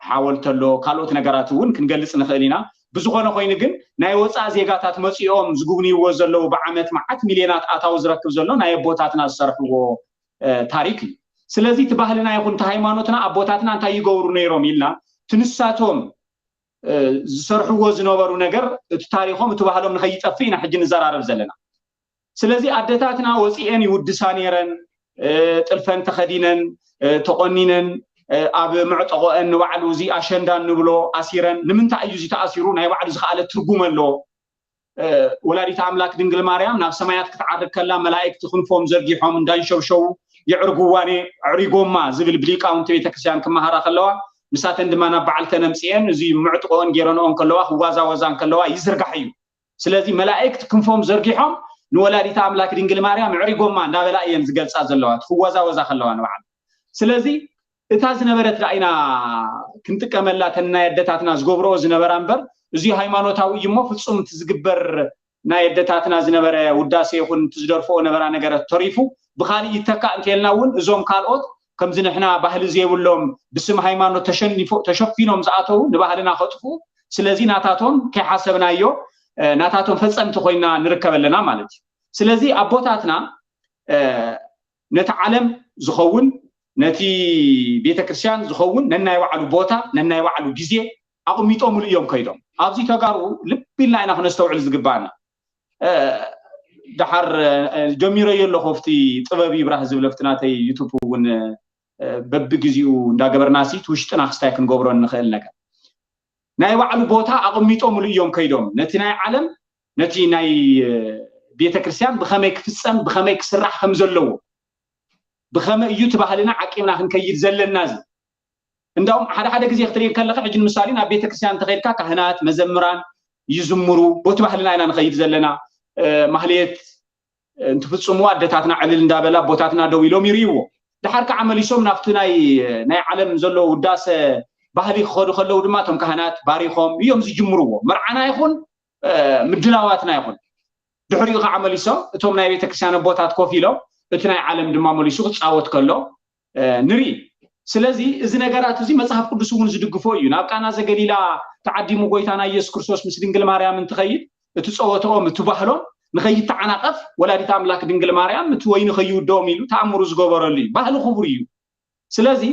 ሓወልቲ ኣሎ ካልኦት ነገራት እውን ክንገልፅ ንኽእል ኢና። ብዝኾነ ኮይኑ ግን ናይ ወፃእ ዜጋታት መፂኦም ዝጉብንይዎ ዘለዉ ብዓመት መዓት ሚልዮናት ኣታዊ ዝረክብ ዘሎ ናይ ኣቦታትና ዝሰርሕዎ ታሪክ እዩ። ስለዚ እቲ ባህልና ይኹን እቲ ሃይማኖትና ኣቦታትና እንታይ ይገብሩ ነይሮም ኢልና ትንሳቶም ዝሰርሕዎ ዝነበሩ ነገር እቲ ታሪኮም እቲ ባህሎም ንኸይጠፍእ ኢና ሕጂ ንዘራረብ ዘለና። ስለዚ ኣደታትና ወፂኤን ይውድሳ ነይረን ጥልፈን ተኸዲነን ተቆኒነን ኣብ መዕጠቆአን ንባዕሉ እዚ ኣሸንዳ እንብሎ ኣሲረን ንምንታይ እዩ እዚ ተኣሲሩ ናይ ባዕሉ ዝኸኣለ ትርጉም ኣለዎ። ወላዲት ኣምላክ ድንግል ማርያም ናብ ሰማያት ክትዓርግ ከላ መላእክቲ ክንፎም ዘርጊሖም እንዳንሸብሸቡ የዕርግዋኔ ኣዕሪጎማ ዝብል ብሊቃውንቲ ቤተክርስትያን ክመሃራ ከለዋ ንሳተን ድማ ናብ በዓልተን ኣምፅኤን እዚ ምዕጥቆኦን ጌረንኦ እንከለዋ ክዋዛወዛ እንከለዋ ይዝርጋሕ እዩ። ስለዚ መላእክት ክንፎም ዘርጊሖም ንወላዲተ ኣምላክ ድንግል ማርያም ኣዕሪጎማ እንዳበላ እየን ዝገልፃ ዘለዋ ክዋዛወዛ ከለዋ ንባዕሉ። ስለዚ እታ ዝነበረት ደኣ ኢና ክንጥቀመላ ተን ናይ ኣደታትና ዝገብርኦ ዝነበራ እምበር እዚ ሃይማኖታዊ እዩ እሞ ፍፁም እቲ ዝግበር ናይ ኣደታትና ዝነበረ ውዳሴ ይኹን እቲ ዝደርፍኦ ነበራ ነገረት ተሪፉ ብካሊእ ይተካእ እንተልና እውን እዞም ካልኦት ከምዚ ንሕና ባህሊ ዘይብሎም ብስም ሃይማኖት ተሸፊኖም ዝኣተዉ ንባህልና ከጥፍኡ ስለዚ ናታቶም ከይሓሰብናዮ ናታቶም ፈፀምቲ ኮይና ንርከብ ኣለና ማለት እዩ። ስለዚ ኣቦታትና ነቲ ዓለም ዝኸውን ነቲ ቤተክርስትያን ዝኸውን ነናይ ባዕሉ ቦታ፣ ነናይ ባዕሉ ግዜ ኣቕሚጦምሉ እዮም ከይዶም። ኣብዚ ተጋሩ ልብ ኢልና ኢና ክነስተውዕል ዝግባና። ደሓር ጀሚረዮ ኣለኹ ኣብቲ ጥበብ ይብራህ ዝብል ኣብቲ ናተይ ዩቱብ እውን በብግዜኡ እንዳገበርና ሲ ውሽጥና ክስታይ ክንገብሮ እንኽእል ነገር ናይ ባዕሉ ቦታ ኣቕሚጦምሉ እዮም ከይዶም ነቲ ናይ ዓለም ነቲ ናይ ቤተክርስትያን ብኸመይ ክፍፀም ብኸመይ ክስራሕ ከም ዘለዎ ብኸመይ እዩ እቲ ባህልና ዓቂብና ክንከይድ ዘለና እዚ እንዳውም ሓደ ሓደ ግዜ ክትርኢ ከለካ ሕጂ ንምሳሌ ናብ ቤተክርስትያን እንተኸይድካ ካህናት መዘምራን ይዝምሩ ቦቲ ባህልና ኢና ንኸይድ ዘለና ማህሌት እንትፍፅሙ ኣደታትና ዕልል እንዳበላ ኣቦታትና ደው ኢሎም ይርእይዎ ድሓር ከዓ መሊሶም ናብቲ ናይ ናይ ዓለም ዘሎ ውዳሰ ባህሊ ክኸዱ ከለዉ ድማ እቶም ካህናት ባሪኾም እዮም ዝጅምርዎ መርዓና ይኹን ምድላዋትና ይኹን ድሕሪኡ ከዓ መሊሶም እቶም ናይ ቤተክርስትያን ኣቦታት ኮፍ ኢሎም እቲ ናይ ዓለም ድማ መሊሱ ክፃወት ከሎ ንርኢ ስለዚ እዚ ነገራት እዚ መፅሓፍ ቅዱስ እውን ዝድግፎ እዩ ናብ ቃና ዘገሊላ ተዓዲሙ ጎይታና ኢየሱስ ክርስቶስ ምስ ድንግል ማርያም እንትኸይድ እቲ ፀወትኦም እቲ ባህሎም ንኸይተዓናቐፍ ወላዲት ኣምላክ ድንግል ማርያም እቲ ወይኒ ከይውደኦም ኢሉ ተኣምሩ ዝገበረሉ እዩ ባህሊ ክቡር እዩ ስለዚ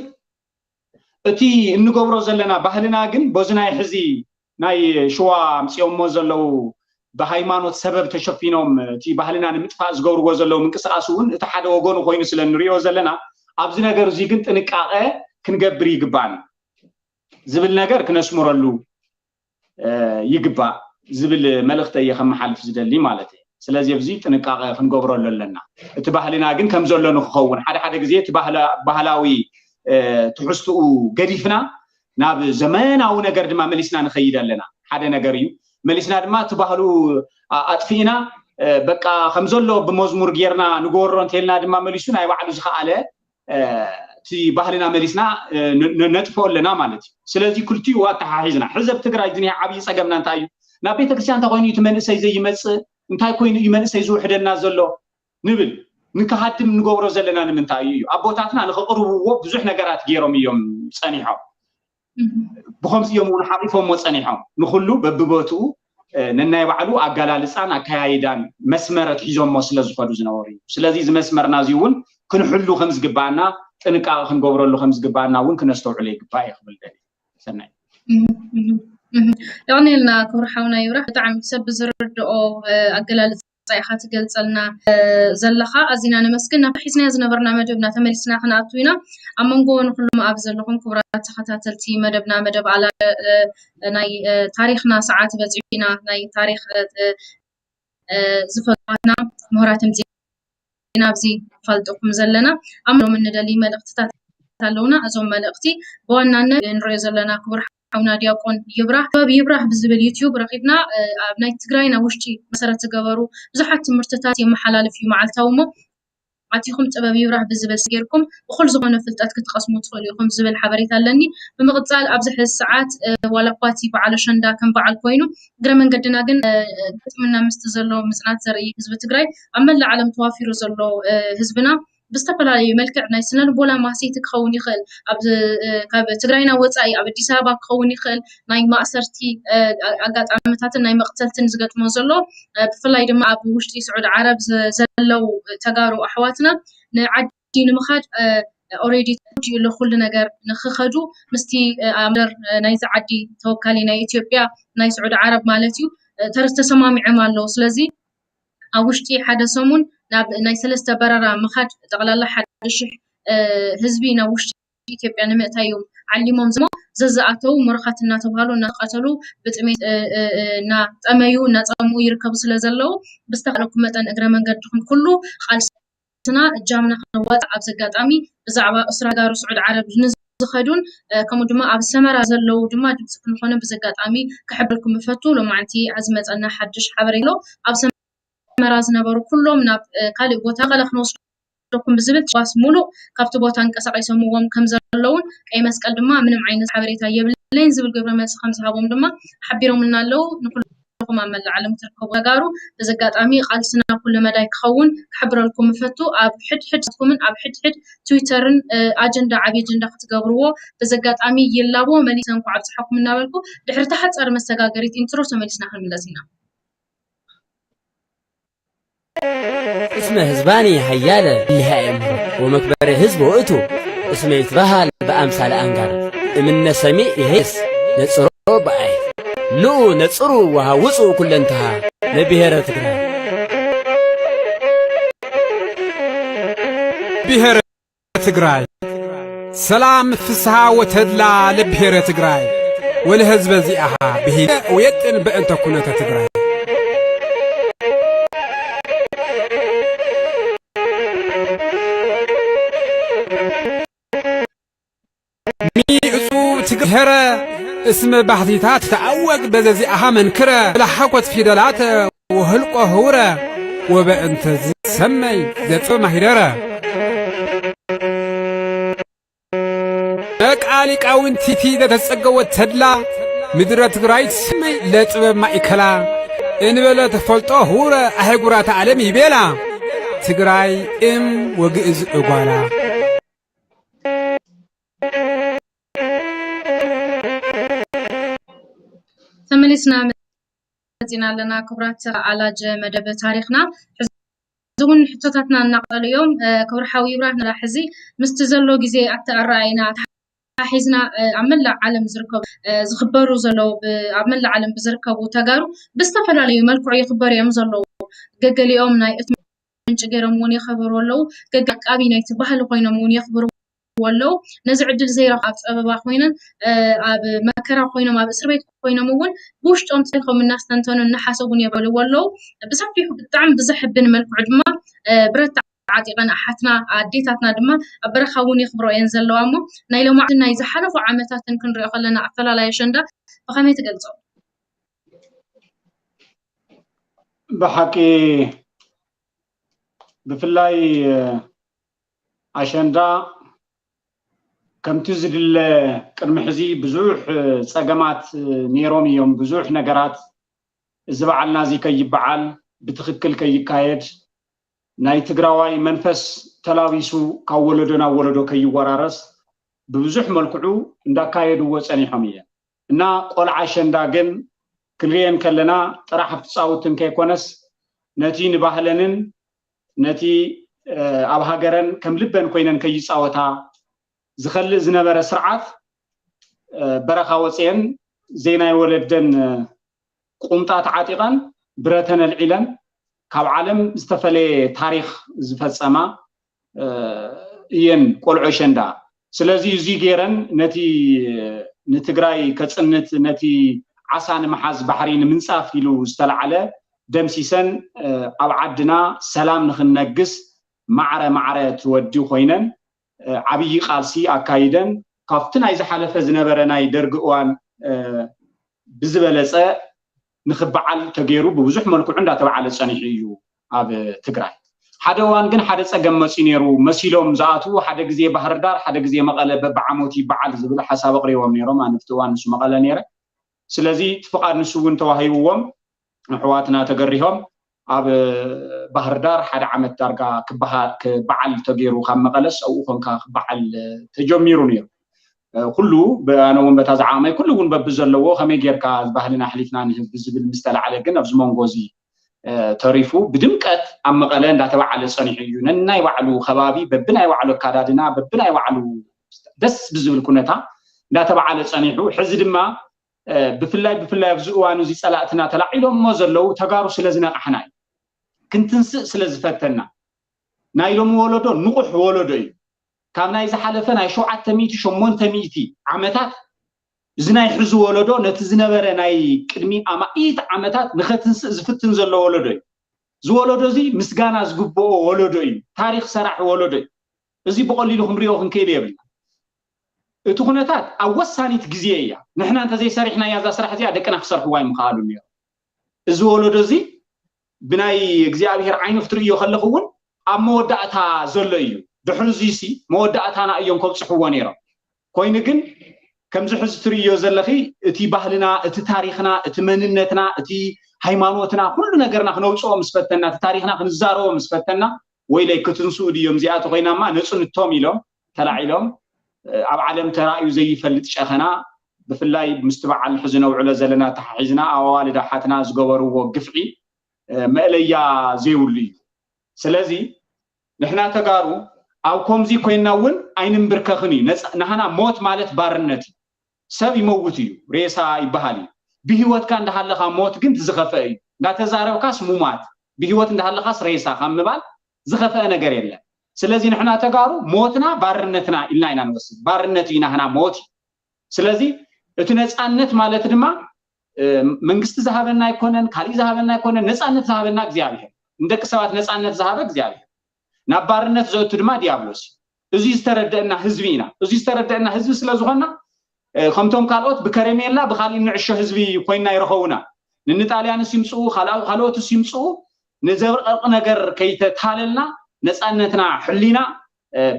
እቲ እንገብሮ ዘለና ባህልና ግን በዚ ናይ ሕዚ ናይ ሽዋ ኣምፅኦሞ ዘለዉ ብሃይማኖት ሰበብ ተሸፊኖም እቲ ባህልና ንምጥፋእ ዝገብርዎ ዘለዉ ምንቅስቃስ እውን እቲ ሓደ ወገኑ ኮይኑ ስለ ንሪኦ ዘለና ኣብዚ ነገር እዚ ግን ጥንቃቐ ክንገብር ይግባን ዝብል ነገር ክነስምረሉ ይግባእ ዝብል መልእክተ እየ ከመሓልፍ ዝደሊ ማለት እየ ስለዚ ኣብዚ ጥንቃቐ ክንገብረሉ ኣለና እቲ ባህልና ግን ከም ዘሎ ንክኸውን ሓደ ሓደ ግዜ እቲ ባህላዊ ትሕዝትኡ ገዲፍና ናብ ዘመናዊ ነገር ድማ መሊስና ንኸይድ ኣለና ሓደ ነገር እዩ መሊስና ድማ እቲ ባህሉ ኣጥፊእና በቃ ከም ዘሎ ብመዝሙር ጌርና ንገበሮ እንተልና ድማ መሊሱ ናይ ባዕሉ ዝኸኣለ እቲ ባህልና መሊስና ነጥፍኦ ኣለና ማለት እዩ ስለዚ ክልቲኡ ኣተሓሒዝና ሕዚ ኣብ ትግራይ ዝኒሀ ዓብዪ ፀገምና እንታይ እዩ ናብ ቤተክርስትያን እንተኮይኑ እቲ መንእሰይ ዘይመፅእ እንታይ ኮይኑ እዩ መንእሰይ ዝውሕደና ዘሎ ንብል ንክሃድም ንገብሮ ዘለና ንምንታይ እዩ ኣቦታትና ንክቅርብዎ ብዙሕ ነገራት ገይሮም እዮም ፀኒሖም ብከምዚ እዮም እውን ሓቂፎሞ ፀኒሖም ንኩሉ በብቦትኡ ነናይ ባዕሉ ኣገላልፃን ኣከያይዳን መስመር ኣትሒዞሞ ስለ ዝኸዱ ዝነበሩ እዩ ስለዚ እዚ መስመርና እዚ እውን ክንሕሉ ከም ዝግባኣና ጥንቃቐ ክንገብረሉ ከም ዝግባኣና እውን ክነስተውዕሎ ይግባእ እየ ክብል ደሊ ሰናይ የቕኔልና ክብሪ ሓውና ይብራህ ብጣዕሚ ሰብ ብዝርድኦ ኣገላልፃ ኢኻ ትገልፀልና ዘለኻ ኣዚና ነመስግን ናብ ሒዝናዮ ዝነበርና መደብና ተመሊስና ክንኣቱ ኢና ኣብ መንጎ ንኩሎም ኣብ ዘለኹም ክቡራት ተኸታተልቲ መደብና መደብ ኣላ ናይ ታሪክና ሰዓት በፂሑ ኢና ናይ ታሪክ ዝፈልጡና ምሁራት ምፅና ኣብዚ ፋልጠኩም ዘለና ኣብ ሎም እንደሊ መልእክትታት ኣለውና እዞም መልእክቲ ብዋናነት ንሪኦ ዘለና ክቡር ሓውና ዲያቆን ይብራህ ጥበብ ይብራህ ብዝብል ዩትዩብ ረኪብና ኣብ ናይ ትግራይና ውሽጢ መሰረት ዝገበሩ ብዙሓት ትምህርትታት የመሓላልፍ እዩ መዓልታዊ እሞ ኣቲኹም ጥበብ ይብራህ ብዝብል ጌርኩም እኹል ዝኾነ ፍልጠት ክትቐስሙ ትኽእሉ ኢኹም ዝብል ሓበሬታ ኣለኒ ብምቕፃል ኣብዚ ሕዚ ሰዓት ዋላ እኳ እቲ በዓል ኣሸንዳ ከም በዓል ኮይኑ እግረ መንገድና ግን ግጥምና ምስቲ ዘሎ ምፅናት ዘርኢ ህዝቢ ትግራይ ኣብ መላእ ዓለም ተዋፊሩ ዘሎ ህዝብና ብዝተፈላለዩ መልክዕ ናይ ስነ ልቦና ማህሰይቲ ክኸውን ይኽእል። ካብ ትግራይና ወፃኢ ኣብ ኣዲስ ኣበባ ክኸውን ይኽእል ናይ ማእሰርቲ ኣጋጣሚታትን ናይ መቕተልትን ዝገጥሞ ዘሎ ብፍላይ ድማ ኣብ ውሽጢ ስዑድ ዓረብ ዘለው ተጋሩ ኣሕዋትና ንዓዲ ንምኻድ ኦሬዲ ተወዲኡ ኣሎ ኩሉ ነገር ንክኸዱ ምስቲ ኣምበር ናይዚ ዓዲ ተወካሊ ናይ ኢትዮጵያ ናይ ስዑድ ዓረብ ማለት እዩ ተሰማሚዖም ኣለዉ ስለዚ ኣብ ውሽጢ ሓደ ሰሙን ናብ ናይ ሰለስተ በረራ ምኻድ ጠቕላላ ሓደ ሽሕ ህዝቢ ናብ ውሽጢ ኢትዮጵያ ንምእታይ እዮም ዓሊሞም ዝሞ ዘዝኣተው ሙሩኻት እናተባሃሉ እናተቐተሉ ብጥሜት እናጠመዩ እናፀምኡ ይርከቡ ስለ ዘለዉ ብዝተኻእለኩም መጠን እግረ መንገድኹም ኩሉ ቃልስና እጃምና ክንዋፃእ ኣብዚ ኣጋጣሚ ብዛዕባ እስራ ጋሩ ስዑድ ዓረብ ንዝኸዱን ከምኡ ድማ ኣብ ሰመራ ዘለዉ ድማ ድምፂ ክንኾነ ብዘጋጣሚ ክሕበልኩም እፈቱ ሎማዓንቲ ዝመፀና ሓድሽ ሓበሬሎ ኣብ ኣስመራ ዝነበሩ ኩሎም ናብ ካሊእ ቦታ መቐለ ክንወስደኩም ብዝብል ጭዋስ ሙሉእ ካብቲ ቦታ እንቀሳቂሶምዎም ከም ዘለውን ቀይ መስቀል ድማ ምንም ዓይነት ሓበሬታ የብለይን ዝብል ግብረ መልሲ ከም ዝሃቦም ድማ ሓቢሮምልና ኣለዉ። ንኩልኩም ኣብ መላእ ዓለም ትርከቡ ተጋሩ በዚ ኣጋጣሚ ቃልስና ኩሉ መዳይ ክኸውን ክሕብረልኩም እፈቱ። ኣብ ሕድሕድኩምን ኣብ ሕድሕድ ትዊተርን ኣጀንዳ ዓብዪ ኣጀንዳ ክትገብርዎ በዚ ኣጋጣሚ ይላቦ። መሊሰ እንኳዕ ኣብፀሐኩም እናበልኩ ድሕሪ ተሓፀር መሰጋገሪት ኢንትሮ ተመሊስና ክንምለስ ኢና። اسم هزباني هيالة اللي هائم ومكبر هزبه اتو እስመ ይትበሃል በአምሳለ አንጋር እምነ ሰሚዕ ይሄስ ነጽሮ በአይ ንኡ ነጽሩ ወሃውፁ ኩለንትሃ ለብሔረ ትግራይ። ብሔረ ትግራይ ሰላም ፍስሃ ወተድላ ለብሔረ ትግራይ ወለህዝበ ዚኣሃ ብሂለ ወየጥን በእንተ ኩነተ ትግራይ። ሚእፁ ትግህረ እስመ ባህቲታት ተኣወግ በዘዚኣሃ መንክረ ለሓኮት ፊደላት ወህልቆ ህውረ ወበእንተ ዝሰመይ ዘጥበብ ማሂደረ። በቃ ሊቃውንቲቲ ለተጸገወት ተድላ ምድረ ትግራይ ትስመይ ለጥበብ ማእከላ እንበለ ተፈልጦ ህውረ ኣህጉራተ ዓለም ይቤላ ትግራይ እም ወግእዝ እጓላ። ተመሊስና መፂና ኣለና። ክቡራት ኣላጀ መደብ ታሪኽና ሕዚ እውን ሕቶታትና እናቐሉ እዮም። ክቡር ሓው ይብራህ ንላ ሕዚ ምስቲ ዘሎ ግዜ ኣተኣረኣይና ተሓሒዝና ኣብ መላእ ዓለም ዝርከቡ ዝኽበሩ ዘለዉ ኣብ መላእ ዓለም ብዝርከቡ ተጋሩ ብዝተፈላለዩ መልክዑ ይኽበሩ እዮም ዘለዉ። ገገሊኦም ናይ እት ምንጭ ገይሮም እውን የኸብርዎ ኣለዉ። ገገ ኣቃቢ ናይቲ ባህሊ ኮይኖም እውን የኽብርዎ ኣለዉ። ነዚ ዕድል ዘይረኽቡ ኣብ ፀበባ ኮይነን ኣብ መከራ ኮይኖም ኣብ እስር ቤት ኮይኖም እውን ብውሽጦም ታሪኾም እናስተንተኑ እናሓሰቡን የብልዎ ኣለዉ። ብሰፊሑ ብጣዕሚ ብዘሕብን መልክዑ ድማ ብረት ዓጢቐን ኣሓትና ኣዴታትና ድማ ኣብ በረኻ እውን የኽብሮ እየን ዘለዋ እሞ ናይ ሎማዕትን ናይ ዝሓለፉ ዓመታትን ክንሪኦ ከለና ኣፈላላይ ኣሸንዳ ብኸመይ ትገልፆ? ብሓቂ ብፍላይ ኣሸንዳ ከምቲ ዝድለ ቅድሚ ሕዚ ብዙሕ ፀገማት ነይሮም እዮም። ብዙሕ ነገራት እዚ በዓልና እዚ ከይበዓል ብትኽክል ከይካየድ ናይ ትግራዋይ መንፈስ ተላቢሱ ካብ ወለዶ ናብ ወለዶ ከይወራረስ ብብዙሕ መልክዑ እንዳካየድዎ ፀኒሖም እየን እና ቆልዓ ኣሸንዳ ግን ክንሪኤን ከለና ጥራሕ ኣብቲ ፃውትን ከይኮነስ ነቲ ንባህለንን ነቲ ኣብ ሃገረን ከም ልበን ኮይነን ከይፃወታ ዝኸልእ ዝነበረ ስርዓት በረኻ ወፅየን ዘይናይ ወለደን ቁምጣ ተዓጢቐን ብረተን ኣልዒለን ካብ ዓለም ዝተፈለየ ታሪኽ ዝፈፀማ እየን ቆልዑ ኣሸንዳ። ስለዚ እዚ ገይረን ነቲ ንትግራይ ከፅንት ነቲ ዓሳ ንምሓዝ ባሕሪ ንምንፃፍ ኢሉ ዝተላዓለ ደምሲሰን ኣብ ዓድና ሰላም ንክንነግስ ማዕረ ማዕረ ትወዲ ኮይነን ዓብዪ ቃልሲ ኣካይደን ካብቲ ናይ ዝሓለፈ ዝነበረ ናይ ደርጊ እዋን ብዝበለፀ ንክበዓል ተገይሩ ብብዙሕ መልክዑ እንዳተባዓለ ፀኒሑ እዩ ኣብ ትግራይ። ሓደ እዋን ግን ሓደ ፀገም መፅዩ ነይሩ መሲሎም ዝኣትዉ ሓደ ግዜ ባህርዳር ሓደ ግዜ መቐለ በብዓመቱ ይበዓል ዝብል ሓሳብ ኣቕሪቦም ነይሮም። ኣነ ኣብቲ እዋን ንሱ መቐለ ነይረ። ስለዚ እቲ ፍቓድ ንሱ እውን ተዋሂብዎም ኣሕዋትና ተገሪሆም ኣብ ባህርዳር ሓደ ዓመት ዳርጋ ክበሃል ክበዓል ተገይሩ ካብ መቐለስ ኣብኡ ኮንካ ክበዓል ተጀሚሩ ነይሩ። ኩሉ ኣነ እውን በታ ዝዓቕመይ ኩሉ እውን በብዘለዎ ከመይ ጌርካ ባህልና ኣሕሊፍና ንህብ ብዝብል ምስ ተላዕለ ግን ኣብዚ መንጎ እዚ ተሪፉ ብድምቀት ኣብ መቐለ እንዳተባዓለ ፀኒሑ እዩ። ነናይ ባዕሉ ከባቢ በብናይ ባዕሉ ኣካዳድና በብናይ ባዕሉ ደስ ብዝብል ኩነታ እንዳተባዓለ ፀኒሑ ሕዚ ድማ ብፍላይ ብፍላይ ኣብዚ እዋን እዚ ፀላእትና ተላዒሎሞ ዘለዉ ተጋሩ ስለ ዝነቃሕና እዩ። ክንትንስእ ስለ ዝፈተና ናይ ሎሚ ወለዶ ንቑሕ ወለዶ እዩ። ካብ ናይ ዝሓለፈ ናይ ሸውዓተ ሚእቲ ሸሞንተ ሚእቲ ዓመታት እዚ ናይ ሕዚ ወለዶ ነቲ ዝነበረ ናይ ቅድሚ ኣማኢት ዓመታት ንኸትንስእ ዝፍትን ዘሎ ወለዶ እዩ። እዚ ወለዶ እዚ ምስጋና ዝግብኦ ወለዶ እዩ። ታሪኽ ሰራሕ ወለዶ እዩ። እዚ ብቐሊሉ ክንሪኦ ክንክእል የብልና። እቲ ኩነታት ኣብ ወሳኒት ግዜ እያ። ንሕና እንተዘይሰሪሕናያ እዛ ስራሕ እዚኣ ደቅና ክሰርሕዋ ኣይምኽኣሉን ነይሮም። እዚ ወለዶ እዚ ብናይ እግዚኣብሄር ዓይኒ ክትርእዮ ከለኹ እውን ኣብ መወዳእታ ዘሎ እዩ። ድሕሪ እዙይሲ መወዳእታና እዮም ከብፅሕዎ ነይሮም። ኮይኑ ግን ከምዚ ሕዚ ትርእዮ ዘለኺ እቲ ባህልና፣ እቲ ታሪኽና፣ እቲ መንነትና፣ እቲ ሃይማኖትና፣ ኩሉ ነገርና ክነውፅኦ ምስ ፈተና፣ እቲ ታሪኽና ክንዛረቦ ምስ ፈተና፣ ወይለይ ክትንስኡ ድዮም እዚኣ ተኾይናማ ነፅንቶም ኢሎም ተላዒሎም ኣብ ዓለም ተራእዩ ዘይፈልጥ ጨኸና ብፍላይ ምስቲ በዓል ሕዚ ነውዕሎ ዘለና ተሓሒዝና ኣብ ኣዋልድ ኣሓትና ዝገበርዎ ግፍዒ መእለያ ዘይብሉ እዩ። ስለዚ ንሕና ተጋሩ ኣብ ከምዚ ኮይና እውን ኣይንንብርከኽን እዩ። ናህና ሞት ማለት ባርነት እዩ። ሰብ ይመውት እዩ፣ ሬሳ ይበሃል እዩ። ብህይወትካ እንዳሃለኻ ሞት ግን ዝኸፍአ እዩ። እንዳተዛረብካስ ሙማት፣ ብህይወት እንዳሃለኻስ ሬሳ ካብ ምባል ዝኸፍአ ነገር የለን። ስለዚ ንሕና ተጋሩ ሞትና ባርነትና ኢልና ኢና ንወስድ። ባርነት እዩ ናህና ሞት እዩ። ስለዚ እቲ ነፃነት ማለት ድማ መንግስቲ ዝሃበና ኣይኮነን፣ ካሊእ ዝሃበና ኣይኮነን። ነፃነት ዝሃበና እግዚኣብሔር፣ ንደቂ ሰባት ነፃነት ዝሃበ እግዚኣብሔር፣ ናብ ባርነት ዘእቱ ድማ ዲያብሎስ እዩ። እዚ ዝተረደአና ህዝቢ ኢና። እዚ ዝተረደአና ህዝቢ ስለዝኾና ከምቶም ካልኦት ብከረሜላ ብካሊእ ንዕሾ ህዝቢ ኮይና ይረኸቡና። ንጣልያንስ ይምፅኡ፣ ካልኦትስ ይምፅኡ፣ ንዘብረቕርቕ ነገር ከይተታለልና፣ ነፃነትና ሕሊና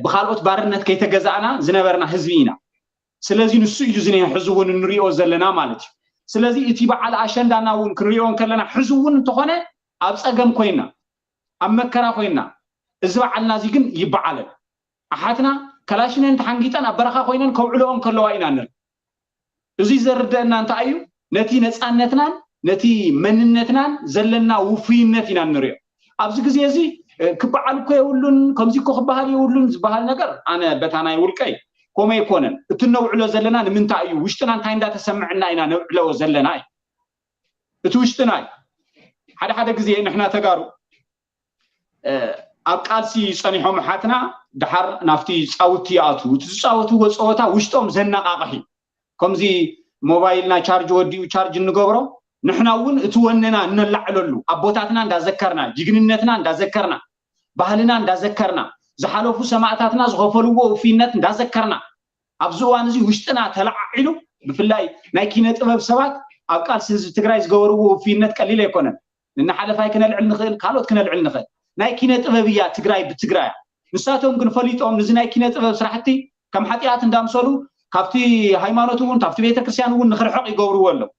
ብካልኦት ባርነት ከይተገዛእና ዝነበርና ህዝቢ ኢና። ስለዚ ንሱ እዩ ዝኒሀ ሕዚ እውን እንሪኦ ዘለና ማለት እዩ። ስለዚ እቲ በዓል ኣሸንዳና እውን ክንሪኦ እንከለና ሕዚ እውን እንተኾነ ኣብ ፀገም ኮይና፣ ኣብ መከራ ኮይና፣ እዚ በዓልና እዚ ግን ይበዓለን። ኣሓትና ከላሽነን ተሓንጊጠን ኣብ በረኻ ኮይነን ከውዕልኦ እንከለዋ ኢና ንርኢ። እዚ ዘርደአና እንታይ እዩ? ነቲ ነፃነትናን ነቲ መንነትናን ዘለና ውፉይነት ኢና ንሪኦ። ኣብዚ ግዜ እዚ ክበዓል እኮ የብሉን፣ ከምዚ እኮ ክበሃል የብሉን ዝበሃል ነገር ኣነ በታ ናይ ውልቀይ ከምኡ ኣይኮነን። እቲ ነውዕሎ ዘለና ንምንታይ እዩ? ውሽጥና እንታይ እንዳተሰምዐና ኢና ነውዕሎ ዘለና እዩ። እቲ ውሽጥና እዩ። ሓደ ሓደ ግዜ ንሕና ተጋሩ ኣብ ቃልሲ ጸኒሖም ኣሓትና ድሓር ናብቲ ጻውቲ ይኣትዉ። እቲ ዝጻወትዎ ጸወታ ውሽጦም ዘነቓቕሕ እዩ። ከምዚ ሞባይልና ቻርጅ ወዲኡ ቻርጅ እንገብሮ፣ ንሕና እውን እቲ ወነና እነላዕለሉ፣ ኣቦታትና እንዳዘከርና፣ ጅግንነትና እንዳዘከርና፣ ባህልና እንዳዘከርና፣ ዝሓለፉ ሰማእታትና ዝኸፈልዎ ውፍይነት እንዳዘከርና፣ ኣብዚ እዋን እዚ ውሽጥና ተለዓዒሉ፣ ብፍላይ ናይ ኪነ ጥበብ ሰባት ኣብ ቃልሲ ህዝቢ ትግራይ ዝገበርዎ ውፍይነት ቀሊል ኣይኮነን። ንናሓለፋይ ክነልዕል ንኽእል፣ ካልኦት ክነልዕል ንኽእል። ናይ ኪነ ጥበብ እያ ትግራይ ብትግራያ። ንሳቶም ግን ፈሊጦም ንዚ ናይ ኪነ ጥበብ ስራሕቲ ከም ሓጢኣት እንዳምሰሉ ካብቲ ሃይማኖት እውን ካብቲ ቤተክርስትያን እውን ንኽርሕቕ ይገብርዎ ኣለዉ።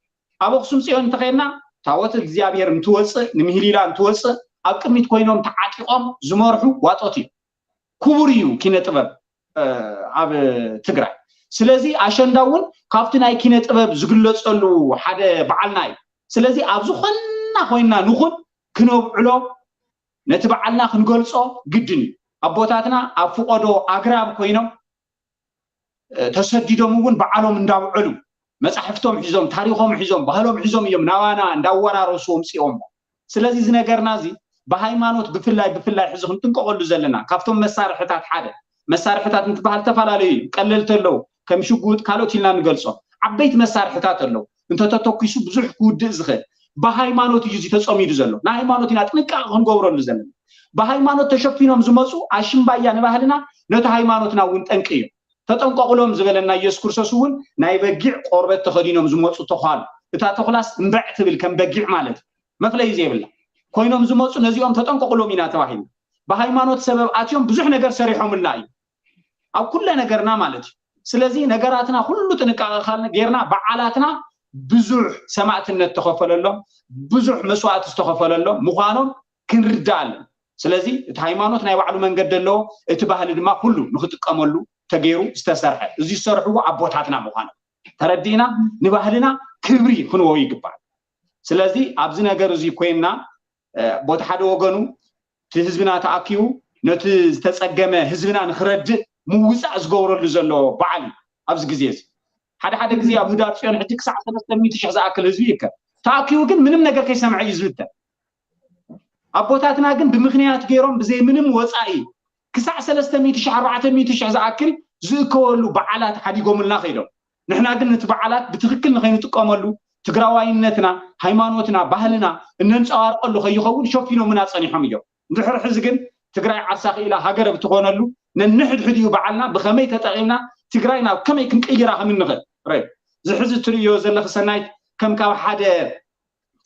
ኣብ ኣኽሱም ፅዮን እንተኸይድና ታቦት እግዚኣብሔር እንትወፅእ፣ ንምህሊላ እንትወፅእ ኣብ ቅድሚት ኮይኖም ተዓጢቖም ዝመርሑ ዋጦት እዩ። ክቡር እዩ ኪነ ጥበብ ኣብ ትግራይ። ስለዚ ኣሸንዳ እውን ካብቲ ናይ ኪነ ጥበብ ዝግለፀሉ ሓደ በዓልና እዩ። ስለዚ ኣብ ዝኾንና ኮይና ንኹን ክነብዕሎ ነቲ በዓልና ክንገልፆ ግድን እዩ። ኣቦታትና ኣብ ፍቆዶ ኣግራብ ኮይኖም ተሰዲዶም እውን በዓሎም እንዳውዕሉ መፃሕፍቶም ሒዞም ታሪኾም ሒዞም ባህሎም ሒዞም እዮም ናባና እንዳወራረሱ ኣምፅኦሞ። ስለዚ እዚ ነገርና እዚ ብሃይማኖት ብፍላይ ብፍላይ ሕዚ ክንጥንቀቐሉ ዘለና ካብቶም መሳርሕታት ሓደ መሳርሕታት እንትበሃል ዝተፈላለዩ እዩ። ቀለልቲ ኣለዉ ከም ሽጉጥ ካልኦት ኢልና ንገልፆም። ዓበይቲ መሳርሕታት ኣለዉ እንተተተኪሱ ብዙሕ ክውድእ ዝኽእል። ብሃይማኖት እዩ እዚ ተፀሚዱ ዘሎ። ንሃይማኖት ኢና ጥንቃቐ ክንገብረሉ ዘለና። ብሃይማኖት ተሸፊኖም ዝመፁ ኣሽምባያ ንባህልና ነቲ ሃይማኖትና እውን ጠንቂ እዮም። ተጠንቀቑሎም ዝበለና ኢየሱስ ክርስቶስ እውን ናይ በጊዕ ቆርበት ተኸዲኖም ዝመፁ ተዃሉ። እታ ተኹላስ እምበዕ ትብል ከም በጊዕ ማለት እዩ። መፍለይ ዘይብላ ኮይኖም ዝመፁ ነዚኦም ተጠንቀቑሎም ኢና ተባሂልና። ብሃይማኖት ሰበብ ኣትዮም ብዙሕ ነገር ሰሪሖምልና እዩ ኣብ ኩለ ነገርና ማለት እዩ። ስለዚ ነገራትና ኩሉ ጥንቃቐ ካልነ ጌርና በዓላትና ብዙሕ ሰማእትነት ተኸፈለሎም ብዙሕ መስዋእቲ ዝተኸፈለሎም ምዃኖም ክንርዳእ ኣለና። ስለዚ እቲ ሃይማኖት ናይ ባዕሉ መንገዲ ኣለዎ፣ እቲ ባህሊ ድማ ኩሉ ንክጥቀመሉ ተገይሩ ዝተሰርሐ እዚ ዝሰርሕዎ ኣቦታትና ምዃኖም ተረዲእና ንባህልና ክብሪ ክንወ ይግባል። ስለዚ ኣብዚ ነገር እዚ ኮይንና ቦቲ ሓደ ወገኑ እቲ ህዝብና ተኣኪቡ ነቲ ዝተፀገመ ህዝብና ንክረድእ ምውፃእ ዝገብረሉ ዘሎ በዓል እዩ። ኣብዚ ግዜ እዚ ሓደ ሓደ ግዜ ኣብ ህዳር ፅዮን ሕጂ ክሳዕ ሰለስተ ሚእቲ ሽሕ ዝኣክል ህዝቢ ይርከብ። ተኣኪቡ ግን ምንም ነገር ከይሰምዐ እዩ ዝብተን። ኣቦታትና ግን ብምክንያት ገይሮም ብዘይ ምንም ወፃኢ ክሳዕ ሰለስተ ሚእቲ ሽሕ ኣርባዕተ ሚእቲ ሽሕ ዝኣክል ዝእከበሉ በዓላት ሓዲጎምልና ከይዶም። ንሕና ግን ነቲ በዓላት ብትኽክል ንኸይንጥቀመሉ ትግራዋይነትና፣ ሃይማኖትና፣ ባህልና እነንፀባርቀሉ ከይኸውን ሸፊኖምና ፀኒሖም እዮም። እንድሕር ሕዚ ግን ትግራይ ዓርሳ ክኢላ ሃገር ብትኾነሉ ነንሕድሕዲኡ በዓልና ብኸመይ ተጠቒምና ትግራይ ናብ ከመይ ክንቅይራ ከም እንኽእል ረ ዝሕዚ ትርእዮ ዘለኺ ሰናይት ከም ካብ ሓደ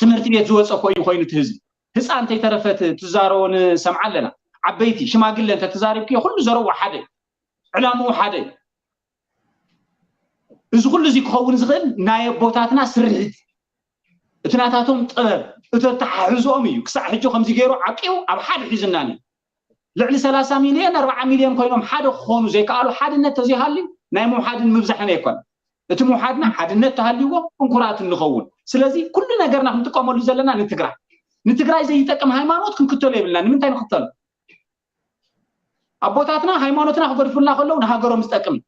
ትምህርቲ ቤት ዝወፀ እኮ እዩ ኮይኑ እቲ ህዝቢ ህፃን እንተይተረፈ ትዛረቦ ንሰምዓ ኣለና። ዓበይቲ ሽማግለ እንተተዛሪብክዮ ኩሉ ዘረቦ ሓደ ዕላምኡ ሓደ እዩ። እዚ ኩሉ እዚ ክኸውን ዝኽእል ናይ ኣቦታትና ስርሒት እቲ ናታቶም ጥበብ እቲ ኣተሓሕዝኦም እዩ። ክሳዕ ሕጂ ከምዚ ገይሩ ዓቂቡ ኣብ ሓደ ሒዝናን እዩ። ልዕሊ ሰላሳ ሚልዮን ኣርባዓ ሚልዮን ኮይኖም ሓደ ክኾኑ ዘይከኣሉ ሓድነት ተዘይሃልዩ ናይ ምውሓድን ምብዛሕን ኣይኮነን። እቲ ምውሓድና ሓድነት ተሃልይዎ እንኩራት እንኸውን። ስለዚ ኩሉ ነገርና ክንጥቀመሉ ዘለና ንትግራይ ንትግራይ ዘይጠቅም ሃይማኖት ክንክተሎ የብልና። ንምንታይ ንክተሎ? ኣቦታትና ሃይማኖትና ክገድፉልና ከለዉ ንሃገሮም ዝጠቅም እዩ።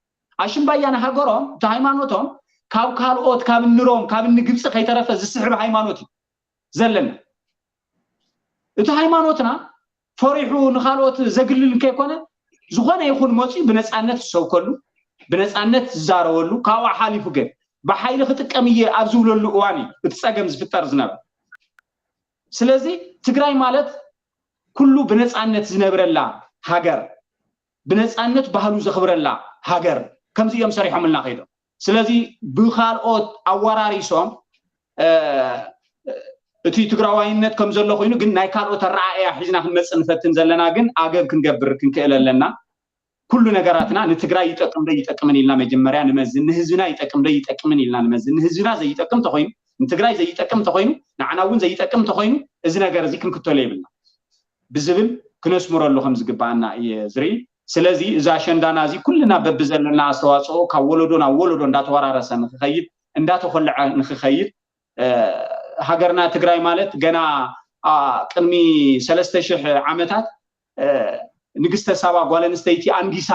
ኣሽምባያ ንሃገሮም እቲ ሃይማኖቶም ካብ ካልኦት ካብ እንሮም ካብ እንግብፂ ከይተረፈ ዝስሕብ ሃይማኖት እዩ ዘለና። እቲ ሃይማኖትና ፈሪሑ ንካልኦት ዘግልል እንከይኮነ ዝኾነ ይኹን መፂኡ ብነፃነት ዝሰብከሉ ብነፃነት ዝዛረበሉ ካብኡ ሓሊፉ ግን ብሓይሊ ክጥቀም እየ ኣብ ዝብለሉ እዋን እዩ እቲ ፀገም ዝፍጠር ዝነበር። ስለዚ ትግራይ ማለት ኩሉ ብነፃነት ዝነብረላ ሃገር ብነፃነት ባህሉ ዘኽብረላ ሃገር ከምዚ እዮም ሰሪሖምልና ከይዶም። ስለዚ ብካልኦት ኣወራሪሶም እቲ ትግራዋይነት ከም ዘሎ ኮይኑ ግን ናይ ካልኦት ኣረኣእያ ሒዝና ክንመፅእ ንፈትን ዘለና ግን ኣገብ ክንገብር ክንክእል ኣለና። ኩሉ ነገራትና ንትግራይ ይጠቅም ዶ ይጠቅምን ኢልና መጀመርያ ንመዝን፣ ንህዝብና ይጠቅም ዶ ይጠቅምን ኢልና ንመዝን። ንህዝብና ዘይጠቅም ተኮይኑ፣ ንትግራይ ዘይጠቅም ተኮይኑ፣ ንዓና እውን ዘይጠቅም ተኮይኑ እዚ ነገር እዚ ክንክተሎ የብልና ብዝብል ክነስምረሉ ከም ዝግባኣና እየ ዝርኢ። ስለዚ እዚ ኣሸንዳና እዚ ኩልና በብዘለና ኣስተዋፅኦ ካብ ወለዶ ናብ ወለዶ እንዳተወራረሰ ንክኸይድ እንዳተኮልዐ ንክኸይድ ሃገርና ትግራይ ማለት ገና ቅድሚ ሰለስተ ሽሕ ዓመታት ንግስተ ሳባ ጓል ኣንስተይቲ ኣንጊሳ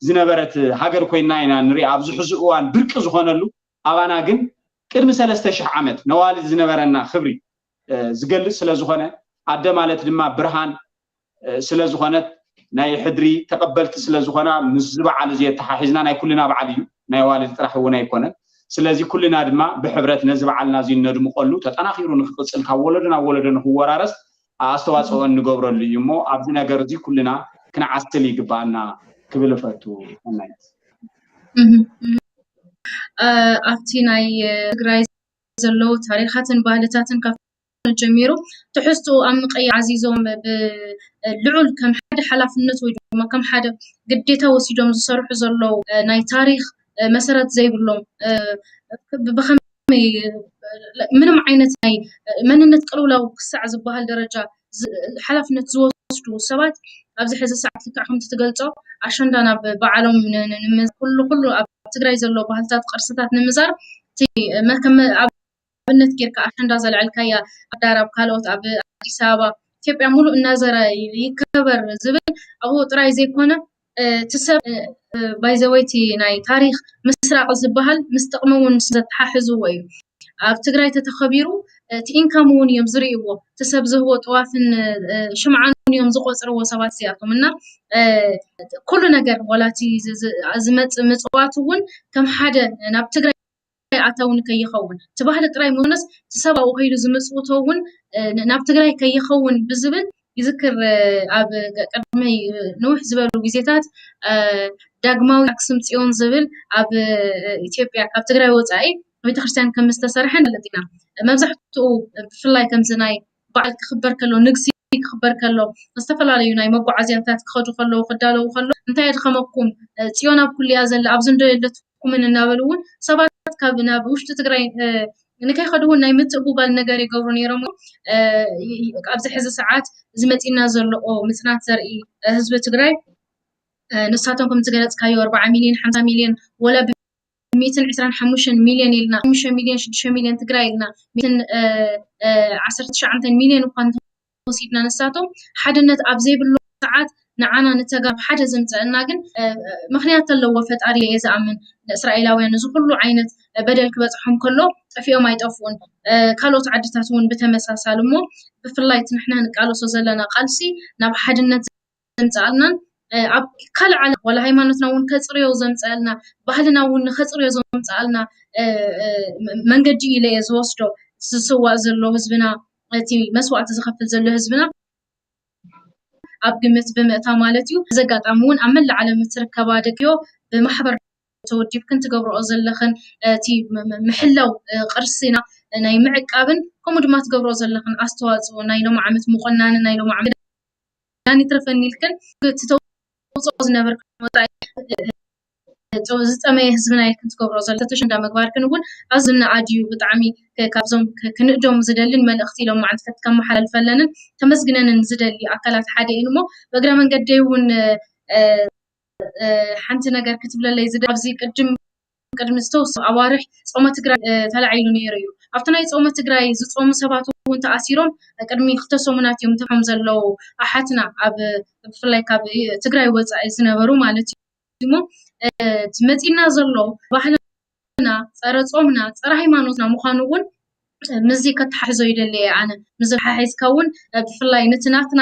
ዝነበረት ሃገር ኮይና ኢና ንሪኣ። ኣብዚ ሕዚ እዋን ብርቂ ዝኾነሉ ኣባና ግን ቅድሚ ሰለስተ ሽሕ ዓመት ነዋልድ ዝነበረና ክብሪ ዝገልፅ ስለዝኾነ ኣደ ማለት ድማ ብርሃን ስለዝኾነት ናይ ሕድሪ ተቐበልቲ ስለዝኾና ምስዚ በዓል እዚ የተሓሒዝና ናይ ኩልና በዓል እዩ፣ ናይ ኣዋልድ ጥራሕ እውን ኣይኮነን። ስለዚ ኩልና ድማ ብሕብረት ነዚ በዓልና እዚ እነድምቐሉ ተጠናኺሩ ንክቕፅል ካብ ወለዶ ናብ ወለዶ ንክወራረስ ኣስተዋፅኦ እንገብረሉ እዩ እሞ ኣብዚ ነገር እዚ ኩልና ክንዓስል ይግባኣና ክብል እፈቱ። ሰናይት። ኣብቲ ናይ ትግራይ ዘለዉ ታሪኻትን ባህልታትን ካብ ጀሚሩ ትሕዝትኡ ኣብ ምቕያር ዓዚዞም ብልዑል ከም ሓደ ሓላፍነት ወይ ድማ ከም ሓደ ግዴታ ወሲዶም ዝሰርሑ ዘለዉ ናይ ታሪኽ መሰረት ዘይብሎም ብኸመይ ምንም ዓይነት ናይ መንነት ቅልውላው ክሳዕ ዝበሃል ደረጃ ሓላፍነት ዝወስዱ ሰባት ኣብዚ ሕዚ ሰዓት ልክዕ ከምቲ ትገልፆ ኣሸንዳ ናብ በዓሎም ኩሉ ኩሉ ኣብ ትግራይ ዘሎ ባህልታት ቅርስታት ንምዛር ኣብነት ጌርካ ኣሸንዳ ዘልዐልካያ ኣብ ዳር ኣብ ካልኦት ኣብ ኣዲስ ኣበባ ኢትዮጵያ ሙሉእ እናዘረ ይከበር ዝብል ኣብኡ ጥራይ ዘይኮነ እቲ ሰብ ባይዘወይቲ ናይ ታሪክ ምስራቅ ዝበሃል ምስ ጥቅሚ እውን ዘተሓሕዝዎ እዩ። ኣብ ትግራይ ተተኸቢሩ እቲ ኢንካም እውን እዮም ዝርእይዎ። እቲ ሰብ ዝህቦ ጥዋፍን ሽምዓን እውን እዮም ዝቆፅርዎ ሰባት እዚኣቶም እና ኩሉ ነገር ዋላ እቲ ዝመፅእ ምፅዋት እውን ከም ሓደ ናብ ትግራይ ኣታዊ ንከይኸውን እቲ ባህሊ ጥራይ ምኾነስ እቲ ሰብ ኣብኡ ከይዱ ዝምፅውቶ እውን ናብ ትግራይ ከይኸውን ብዝብል ይዝክር ኣብ ቅድመይ ንውሕ ዝበሉ ግዜታት ዳግማዊ ኣክሱም ፅዮን ዝብል ኣብ ኢትዮጵያ ካብ ትግራይ ወፃኢ ቤተክርስትያን ከም ዝተሰርሐ ንፈልጥ ኢና። መብዛሕትኡ ብፍላይ ከምዚ ናይ በዓል ክኽበር ከሎ ንግሲ ክኽበር ከሎ ዝተፈላለዩ ናይ መጓዓዝያታት ክኸዱ ከለዉ ክዳለዉ ከሎ እንታይ የድኸመኩም ፅዮን ኣብ ኩልያ ዘላ ኣብዚ እንዶ የለትኩምን እናበሉ እውን ሰባት ካብ ናብ ውሽጢ ትግራይ ንከይኸዱ እውን ናይ ምትእጉባል ነገር ይገብሩ ነይሮም። ኣብዚ ሕዚ ሰዓት እዚ መፂና ዘሎ ምፅናት ዘርኢ ህዝቢ ትግራይ ንሳቶም ከም ዝገለፅካዮ ኣርባዓ ሚሊዮን ሓምሳ ሚሊዮን ወላ ሚእትን ዕስራን ሓሙሽተን ሚልዮን ኢልና ሓሙሽተ ሚልዮን ሽዱሽተ ሚልዮን ትግራይ ኢልና ሚእትን ዓሰርተ ትሽዓተ ሚልዮን እኳ እንተወሲድና ንሳቶም ሓድነት ኣብ ዘይብሉ ሰዓት ንዓና ንተጋሩ ሓደ ዘምፀአና ግን ምክንያት ኣለዎ ፈጣሪ እየ ዝኣምን ንእስራኤላውያን እዚ ኩሉ ዓይነት በደል ክበፅሖም ከሎ ጠፊኦም ኣይጠፍኡን ካልኦት ዓድታት እውን ብተመሳሳሊ እሞ ብፍላይ እቲ ንሕና ንቃለሶ ዘለና ቃልሲ ናብ ሓድነት ዘምፀኣልናን ኣብ ካልእ ዓለም ዋላ ሃይማኖትና እውን ከፅርዮ ዘምፀኣልና ባህልና እውን ንከፅርዮ ዘምፀኣልና መንገዲ ኢለ እየ ዝወስዶ ዝስዋእ ዘሎ ህዝብና እቲ መስዋእቲ ዝኸፍል ዘሎ ህዝብና ኣብ ግምት ብምእታ ማለት እዩ። እዚ ኣጋጣሚ እውን ኣብ መላእ ዓለም እትርከባ ደቅዮ ብማሕበር ተወዲብክን ትገብረኦ ዘለኽን እቲ ምሕላው ቅርስና ናይ ምዕቃብን ከምኡ ድማ ትገብረኦ ዘለኽን ኣስተዋፅኦ ናይ ሎም ዓመት ምቆናንን ናይ ሎም ዓመት ዳን ይትረፈኒ ኢልክን እቲ ተውፅኦ ዝነበርክን ወፃኢ ዝፀመየ ህዝብና ኢልክን ትገብሮ ዘሎ ተተሽ እንዳ ምግባርክን እውን ኣዝዩ ዝነኣድ እዩ። ብጣዕሚ ካብዞም ክንእዶም ዝደልን መልእኽቲ ኢሎም መዓልትታት ከመሓላልፈለንን ከመስግነንን ዝደሊ ኣካላት ሓደ እዩን እሞ ብእግረ መንገደይ እውን ሓንቲ ነገር ክትብለለይ ዝደ ኣብዚ ቅድም ቅድሚ ዝተወሰኑ ኣዋርሕ ፆመ ትግራይ ተላዒሉ ነይሩ እዩ። ኣብቲ ናይ ፆመ ትግራይ ዝፆሙ ሰባት እውን ተኣሲሮም ቅድሚ ክልተ ሰሙናት እዮም ተፈም ዘለዉ ኣሓትና ኣብ ብፍላይ ካብ ትግራይ ወፃኢ ዝነበሩ ማለት እዩ። እሞ እቲ መፂና ዘሎ ባህልና ና ጸረ ጾምና ጸረ ሃይማኖትና ምዃኑ እውን ምስዚ ከተሓሕዞ ይደሊ እየ ኣነ። ምስዚ ሓሒዝካ እውን ብፍላይ ነቲ ናትና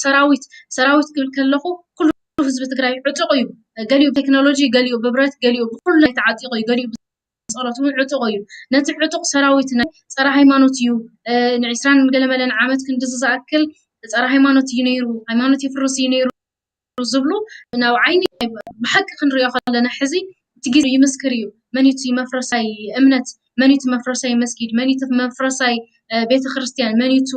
ሰራዊት ሰራዊት ክብል ከለኹ ኩሉ ህዝቢ ትግራይ ዕጡቕ እዩ። ገሊኡ ብቴክኖሎጂ፣ ገሊኡ ብብረት፣ ገሊኡ ብኩሉ ናይ ተዓጢቑ እዩ፣ ገሊኡ ብጸሎት እውን ዕጡቕ እዩ። ነቲ ዕጡቕ ሰራዊት ናይ ጸረ ሃይማኖት እዩ፣ ንዒስራን ገለመለን ዓመት ክንድዚ ዝኣክል ጸረ ሃይማኖት እዩ ነይሩ፣ ሃይማኖት የፍርስ እዩ ነይሩ ዝብሉ ናብ ዓይኒ ብሓቂ ክንሪኦ ከለና ሕዚ እቲ ግዜ ይምስክር እዩ። መን እቲ መፍረሳይ እምነት፣ መን እቲ መፍረሳይ መስጊድ፣ መን እቲ መፍረሳይ ቤተ ክርስቲያን፣ መን እቲ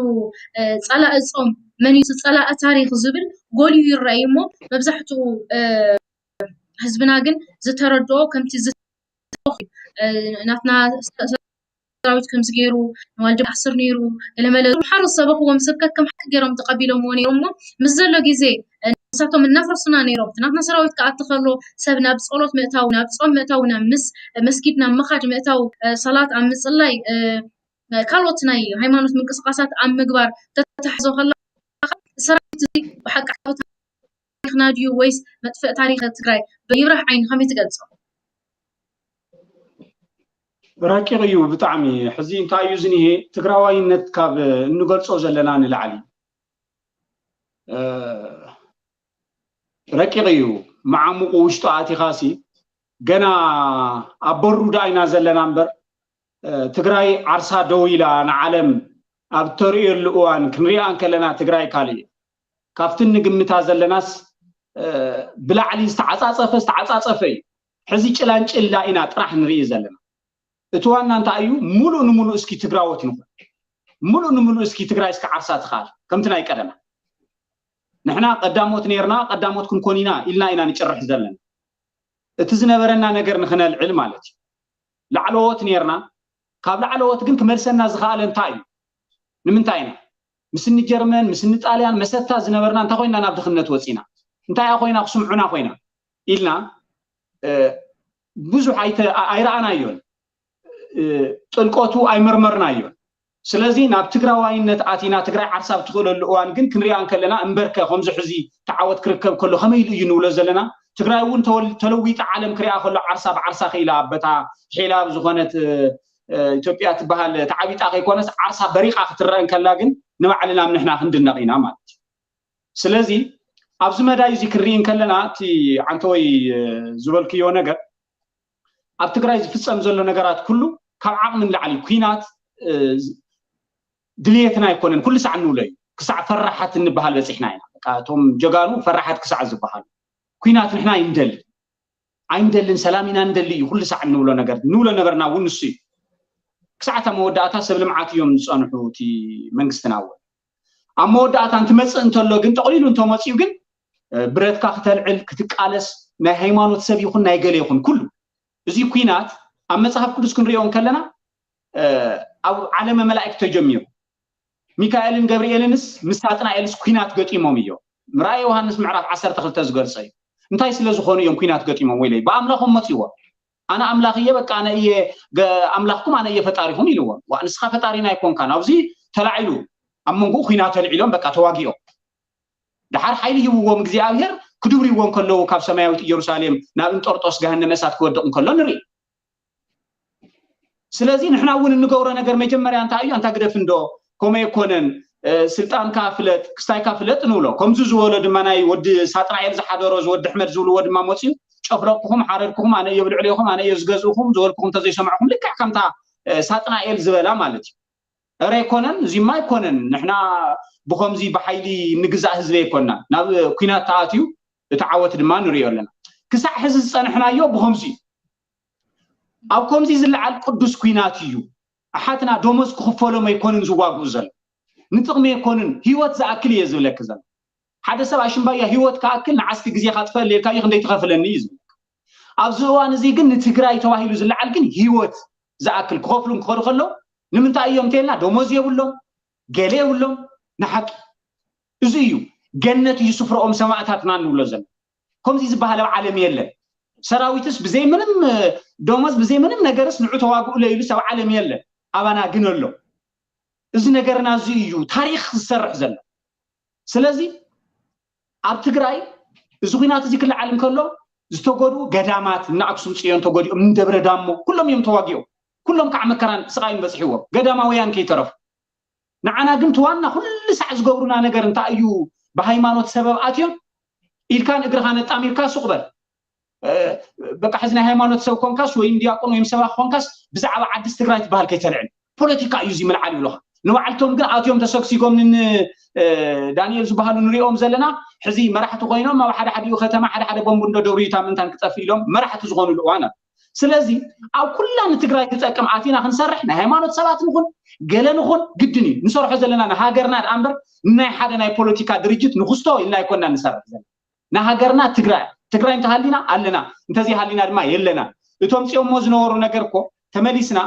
ጸላኢ ጾም፣ መን እቲ ጸላኢ ታሪኽ ዝብል ጎሊሁ ይረኣይ እሞ መብዛሕትኡ ህዝብና ግን ዝተረድኦ ከምቲ ናትና ሰራዊት ከምዚ ገይሩ ንዋልድ ኣስር ነይሩ ገለመለ ሓረስ ሰበኽዎም ስብከት ከም ሓቂ ገይሮም ተቐቢሎምዎ ነይሮም እሞ ምስ ዘሎ ግዜ ንሳቶም እናፈርሱና ነይሮም እቲ ናትና ሰራዊት ክኣቲ ከሎ ሰብ ናብ ጸሎት ምእታው ናብ ጾም ምእታው ናብ ምስ መስጊድ ናብ ምኻድ ምእታው ሰላት ኣብ ምጽላይ ካልኦት ናይ ሃይማኖት ምንቅስቃሳት ኣብ ምግባር ተታሕዞ ከላ ሰራዊት እዚ ብሓቂ ታሪኽና ድዩ ወይስ መጥፍእ ታሪኽ ትግራይ? ብይብራህ ዓይኒ ከመይ ትገልጾ? ረቂቕ እዩ ብጣዕሚ። ሕዚ እንታይ እዩ ዝኒሄ ትግራዋይነት ካብ እንገልጾ ዘለና ንላዕሊ ረቂቕ እዩ። መዓሙቑ ውሽጡ ኣቲኻሲ ገና ኣብ በሩ ዳኣ ኢና ዘለና እምበር ትግራይ ዓርሳ ደው ኢላ ንዓለም ኣብ ተርእየሉ እዋን ክንሪኣ እንከለና ትግራይ ካልእ እዩ። ካብቲ እንግምታ ዘለናስ ብላዕሊ ዝተዓፃፀፈ ዝተዓፃፀፈ እዩ። ሕዚ ጭላንጭል ኢላ ኢና ጥራሕ ንርኢ ዘለና። እቲ ዋና እንታይ እዩ? ሙሉእ ንሙሉእ እስኪ ትግራዎት ንኹን። ሙሉእ ንሙሉእ እስኪ ትግራይ እስኪ ዓርሳ ትኽኣል ከምቲ ናይ ቀደማ። ንሕና ቀዳሞት ነይርና፣ ቀዳሞት ክንኮን ኢና ኢልና ኢና ንጭርሕ ዘለና። እቲ ዝነበረና ነገር ንክነልዕል ማለት እዩ። ላዕለዎት ነይርና፣ ካብ ላዕለዎት ግን ክመልሰና ዝኽኣለ እንታይ እዩ? ንምንታይ ኢና ምስ እኒ ጀርመን ምስ እኒ ጣልያን መሰታ ዝነበርና እንታይ ኮይና ናብ ድኽነት ወፂና? እንታይ እያ ኮይና ክስምዑና ኮይና ኢልና ብዙሕ ኣይረኣናዮን። ጥልቀቱ ኣይመርመርናዮን። ስለዚ ናብ ትግራዋይነት ኣቲና ትግራይ ዓርሳ ኣብ ትኽእለሉ እዋን ግን ክንሪኣ እንከለና እምበርከ ከምዚ ሕዚ ተዓወት ክርከብ ከሎ ከመይ ኢሉ እዩ ንብሎ ዘለና። ትግራይ እውን ተለዊጣ ዓለም ክሪኣ ከሎ ዓርሳ ብዓርሳ ክኢላ ኣበታ ሒላብ ዝኾነት ኢትዮጵያ ትበሃል ተዓቢጣ ከይኮነስ ዓርሳ በሪቓ ክትረአ እንከላ ግን ንባዕልና ንሕና ክንድነቕ ኢና ማለት እዩ። ስለዚ ኣብዚ መዳይ እዚ ክንርኢ እንከለና እቲ ዓንተወይ ዝበልክዮ ነገር ኣብ ትግራይ ዝፍፀም ዘሎ ነገራት ኩሉ ካብ ዓቕሚ ንላዕሊ ኩናት ድልየትና ኣይኮነን። ኩሉ ሳዕ እንብሎ እዩ። ክሳዕ ፈራሓት እንበሃል በፂሕና ኢና። በቃ እቶም ጀጋኑ ፈራሓት ክሳዕ ዝበሃሉ ኩናት ንሕና ኣይንደልን ኣይንደልን ሰላም ኢና ንደሊ እዩ ኩሉ ሳዕ እንብሎ ነገር ንብሎ ነበርና እውን ንሱ እዩ። ክሳዕ እታ መወዳእታ ሰብ ልምዓት እዮም ዝፀንሑ እቲ መንግስትና እውን ኣብ መወዳእታ እንትመፅእ እንተሎ ግን ጠቕሊሉ እንተመፅኡ ግን ብረትካ ክተልዕል ክትቃለስ ናይ ሃይማኖት ሰብ ይኹን ናይ ገለ ይኹን ኩሉ እዚ ኩናት ኣብ መፅሓፍ ቅዱስ ክንሪኦ እንከለና ኣብ ዓለመ መላእክት ተጀሚሩ ሚካኤልን ገብርኤልንስ ምስ ሳጥናኤልስ ኩናት ገጢሞም እዮም። ራእየ ዮሃንስ ምዕራፍ ዓሰርተ ክልተ ዝገልፀ እዩ። እንታይ ስለ ዝኾኑ እዮም ኩናት ገጢሞም? ወይለይ ብኣምላኾም መፅዎ ኣነ ኣምላኽ እየ በቃ ኣነ እየ ኣምላኽኩም ኣነ እየ ፈጣሪኹም ኢልዎም። ዋ ንስኻ ፈጣሪና ኣይኮንካን ኣብዚ ተላዒሉ ኣብ መንጎኡ ኩናት ተልዒሎም በቃ ተዋጊኦም። ድሓር ሓይሊ ሂብዎም እግዚኣብሔር ክድብርዎም ከለዉ ካብ ሰማያዊት ኢየሩሳሌም ናብ እንጦርጦስ ገሃነመ እሳት ክወድቕ እንከሎ ንርኢ። ስለዚ ንሕና እውን እንገብሮ ነገር መጀመርያ እንታይ እዩ ኣንታ ግደፍ እንዶ ከምኡ ኣይኮነን ስልጣንካ ፍለጥ ክስታይካ ፍለጥ ንብሎ። ከምዚ ዝበሎ ድማ ናይ ወዲ ሳጥናኤል ዝሓደሮ ዝወዲ ኣሕመድ ዝብልዎ ድማ መፅዩ ጨፍለቅኩኹም ሓረድኩኹም ኣነ እየ ብልዕሌኹም ኣነ እየ ዝገዝእኹም ዝበልኩኹም እንተዘይሰምዕኹም ልክዕ ከምታ ሳጥናኤል ዝበላ ማለት እዩ። እረ ኣይኮነን እዚማ ኣይኮነን ንሕና ብኸምዚ ብሓይሊ ንግዛእ ህዝቢ ኣይኮንና ናብ ኩናት ተኣትዩ እቲ ዓወት ድማ ንሪኦ ኣለና። ክሳዕ ሕዚ ዝፀንሕናዮ ብኸምዚ እዩ። ኣብ ከምዚ ዝለዓል ቅዱስ ኩናት እዩ ኣሓትና ደሞዝ ክኽፈሎም ኣይኮንን ዝዋግኡ ዘሎ ንጥቕሚ ኣይኮንን ህይወት ዝኣክል እየ ዝብለኪ ዘሎ ሓደ ሰብ ኣሽምባያ ህይወት ክኣክል ንዓስኪ ግዜ ካጥፈል ሌልካ እዩ ክንደይ ትኸፍለኒ እዩ ዝብል ኣብዚ እዋን እዚ ግን ንትግራይ ተባሂሉ ዝለዓል ግን ህይወት ዝኣክል ክኸፍሉ ክኸዱ ከለው ንምንታይ እዮም እንተልና ደሞዝ የብሎም ገለ የብሎም ንሓቂ እዚ እዩ ገነት እዩ ስፍረኦም ሰማእታትና ንብሎ ዘሎ ከምዚ ዝበሃል ኣብ ዓለም የለን ሰራዊትስ ብዘይ ምንም ደሞዝ ብዘይ ምንም ነገርስ ንዑ ተዋግኡ ለይሉስ ኣብ ዓለም የለን ኣባና ግን ኣሎ እዚ ነገርና እዚ እዩ ታሪኽ ዝሰርሕ ዘሎ። ስለዚ ኣብ ትግራይ እዚ ኩናት እዚ ክለዓል እንከሎ ዝተጎድኡ ገዳማት፣ እነ ኣክሱም ፅዮን ተጎዲኦም፣ እነ ደብረ ዳሞ ኩሎም እዮም ተዋጊኦም። ኩሎም ከዓ መከራን ስቃይን በፅሕዎም፣ ገዳማውያን ከይተረፉ። ንዓና ግን እቲ ዋና ኩሉ ሳዕ ዝገብሩና ነገር እንታይ እዩ? ብሃይማኖት ሰበብ ኣትዮም ኢልካን እግርኻ ነጣሚርካ ሱቕ በል። በቃ ሕዚ ናይ ሃይማኖት ሰብ ኮንካስ ወይም ዲያቆን ወይም ሰባኺ ኮንካስ ብዛዕባ ዓድስ ትግራይ ትበሃል ከይተልዕል፣ ፖለቲካ እዩ እዚ ምልዓል ይብሉኻ። ንባዕልቶም ግን ኣትዮም ተሰግሲጎም ን ዳንኤል ዝበሃሉ ንሪኦም ዘለና ሕዚ መራሕቲ ኮይኖም ኣብ ሓደ ሓዲኡ ከተማ ሓደ ሓደ ቦምብ እንዶ ደብርዩ እታ ምንታን ክጠፍእ ኢሎም መራሕቲ ዝኾኑሉ እዋን ኣሎ። ስለዚ ኣብ ኩላ ንትግራይ ትጠቅም ኣቲና ክንሰርሕ ናይ ሃይማኖት ሰባት ንኹን ገለ ንኹን ግድን እዩ። ንሰርሖ ዘለና ንሃገርና ደኣ እምበር ናይ ሓደ ናይ ፖለቲካ ድርጅት ንክስቶ ኢልና ኣይኮና ንሰርሕ ዘለና። ንሃገርና ትግራይ ትግራይ እንተሃሊና ኣለና፣ እንተዘይሃሊና ድማ የለና። እቶም ፅኦሞ ዝነበሩ ነገር እኮ ተመሊስና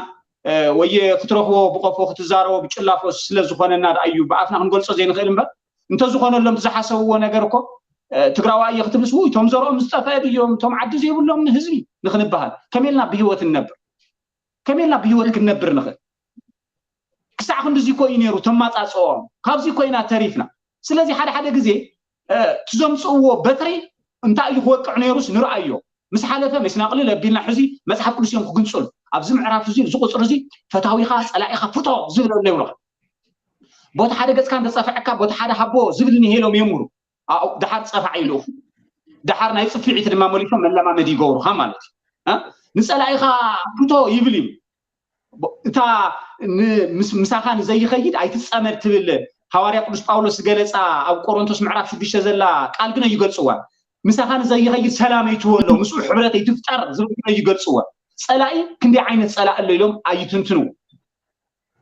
ወይ ክትረኽቦ ብቆፎ ክትዛረቦ ብጭላፎ ስለዝኾነና ደኣ እዩ ብኣፍና ክንገልፆ ዘይንኽእል እምበር እንተዝኾነሎም ዝሓሰብዎ ነገር እኮ ትግራዋ እየ ክትብልስ ውይ እቶም ዘርኦም ዝጠፍአ ድዮም እቶም ዓዲ ዘይብሎም ንህዝቢ ንክንበሃል ከመልና ብህይወት ንነብር? ከመልና ብህይወት ክንነብር ንኽእል? ክሳዕ ክንድዚ እኮ እዩ ነይሩ ተማፃፅኦም። ካብዚ እኮ ኢና ተሪፍና። ስለዚ ሓደ ሓደ ግዜ እቲ ዘምፅእዎ በትሪ እንታይ እዩ ክወቅዕ ነይሩስ ንርኣዮ። ምስ ሓለፈ ምስናቕልል ኣቢልና ሕዚ መፅሓፍ ቅዱስ እዮም ክግንፅሉ። ኣብዚ ምዕራፍ እዚ እዚ ቁፅሪ እዚ ፈታዊኻ ፀላኢኻ ፍቶ ዝብል ኣሎ ይብሉኻ። ቦታ ሓደ ገፅካ እንተፀፍዐካ ቦታ ሓደ ሃቦ ዝብል ንሄሎም የምሩ። ደሓር ፀፋዕ ይልእኹ። ደሓር ናይ ፅፍዒት ድማ መሊሶም መለማመዲ ይገብሩኻ ማለት እዩ። ንፀላኢኻ ፍቶ ይብል እዩ። እታ ምሳኻ ንዘይኸይድ ኣይትፀመድ ትብል ሃዋርያ ቅዱስ ጳውሎስ ዝገለፃ ኣብ ቆሮንቶስ ምዕራፍ ሽዱሽተ ዘላ ቃል ግን ኣይገልፅዋን። ምሳኻ ንዘይኸይድ ሰላም ኣይትወሎ፣ ምስኡ ሕብረት ኣይትፍጠር ዝብል ግን ኣይገልፅዋን። ፀላኢ ክንደይ ዓይነት ፀላእ ኣሎ ኢሎም ኣይትንትኑ።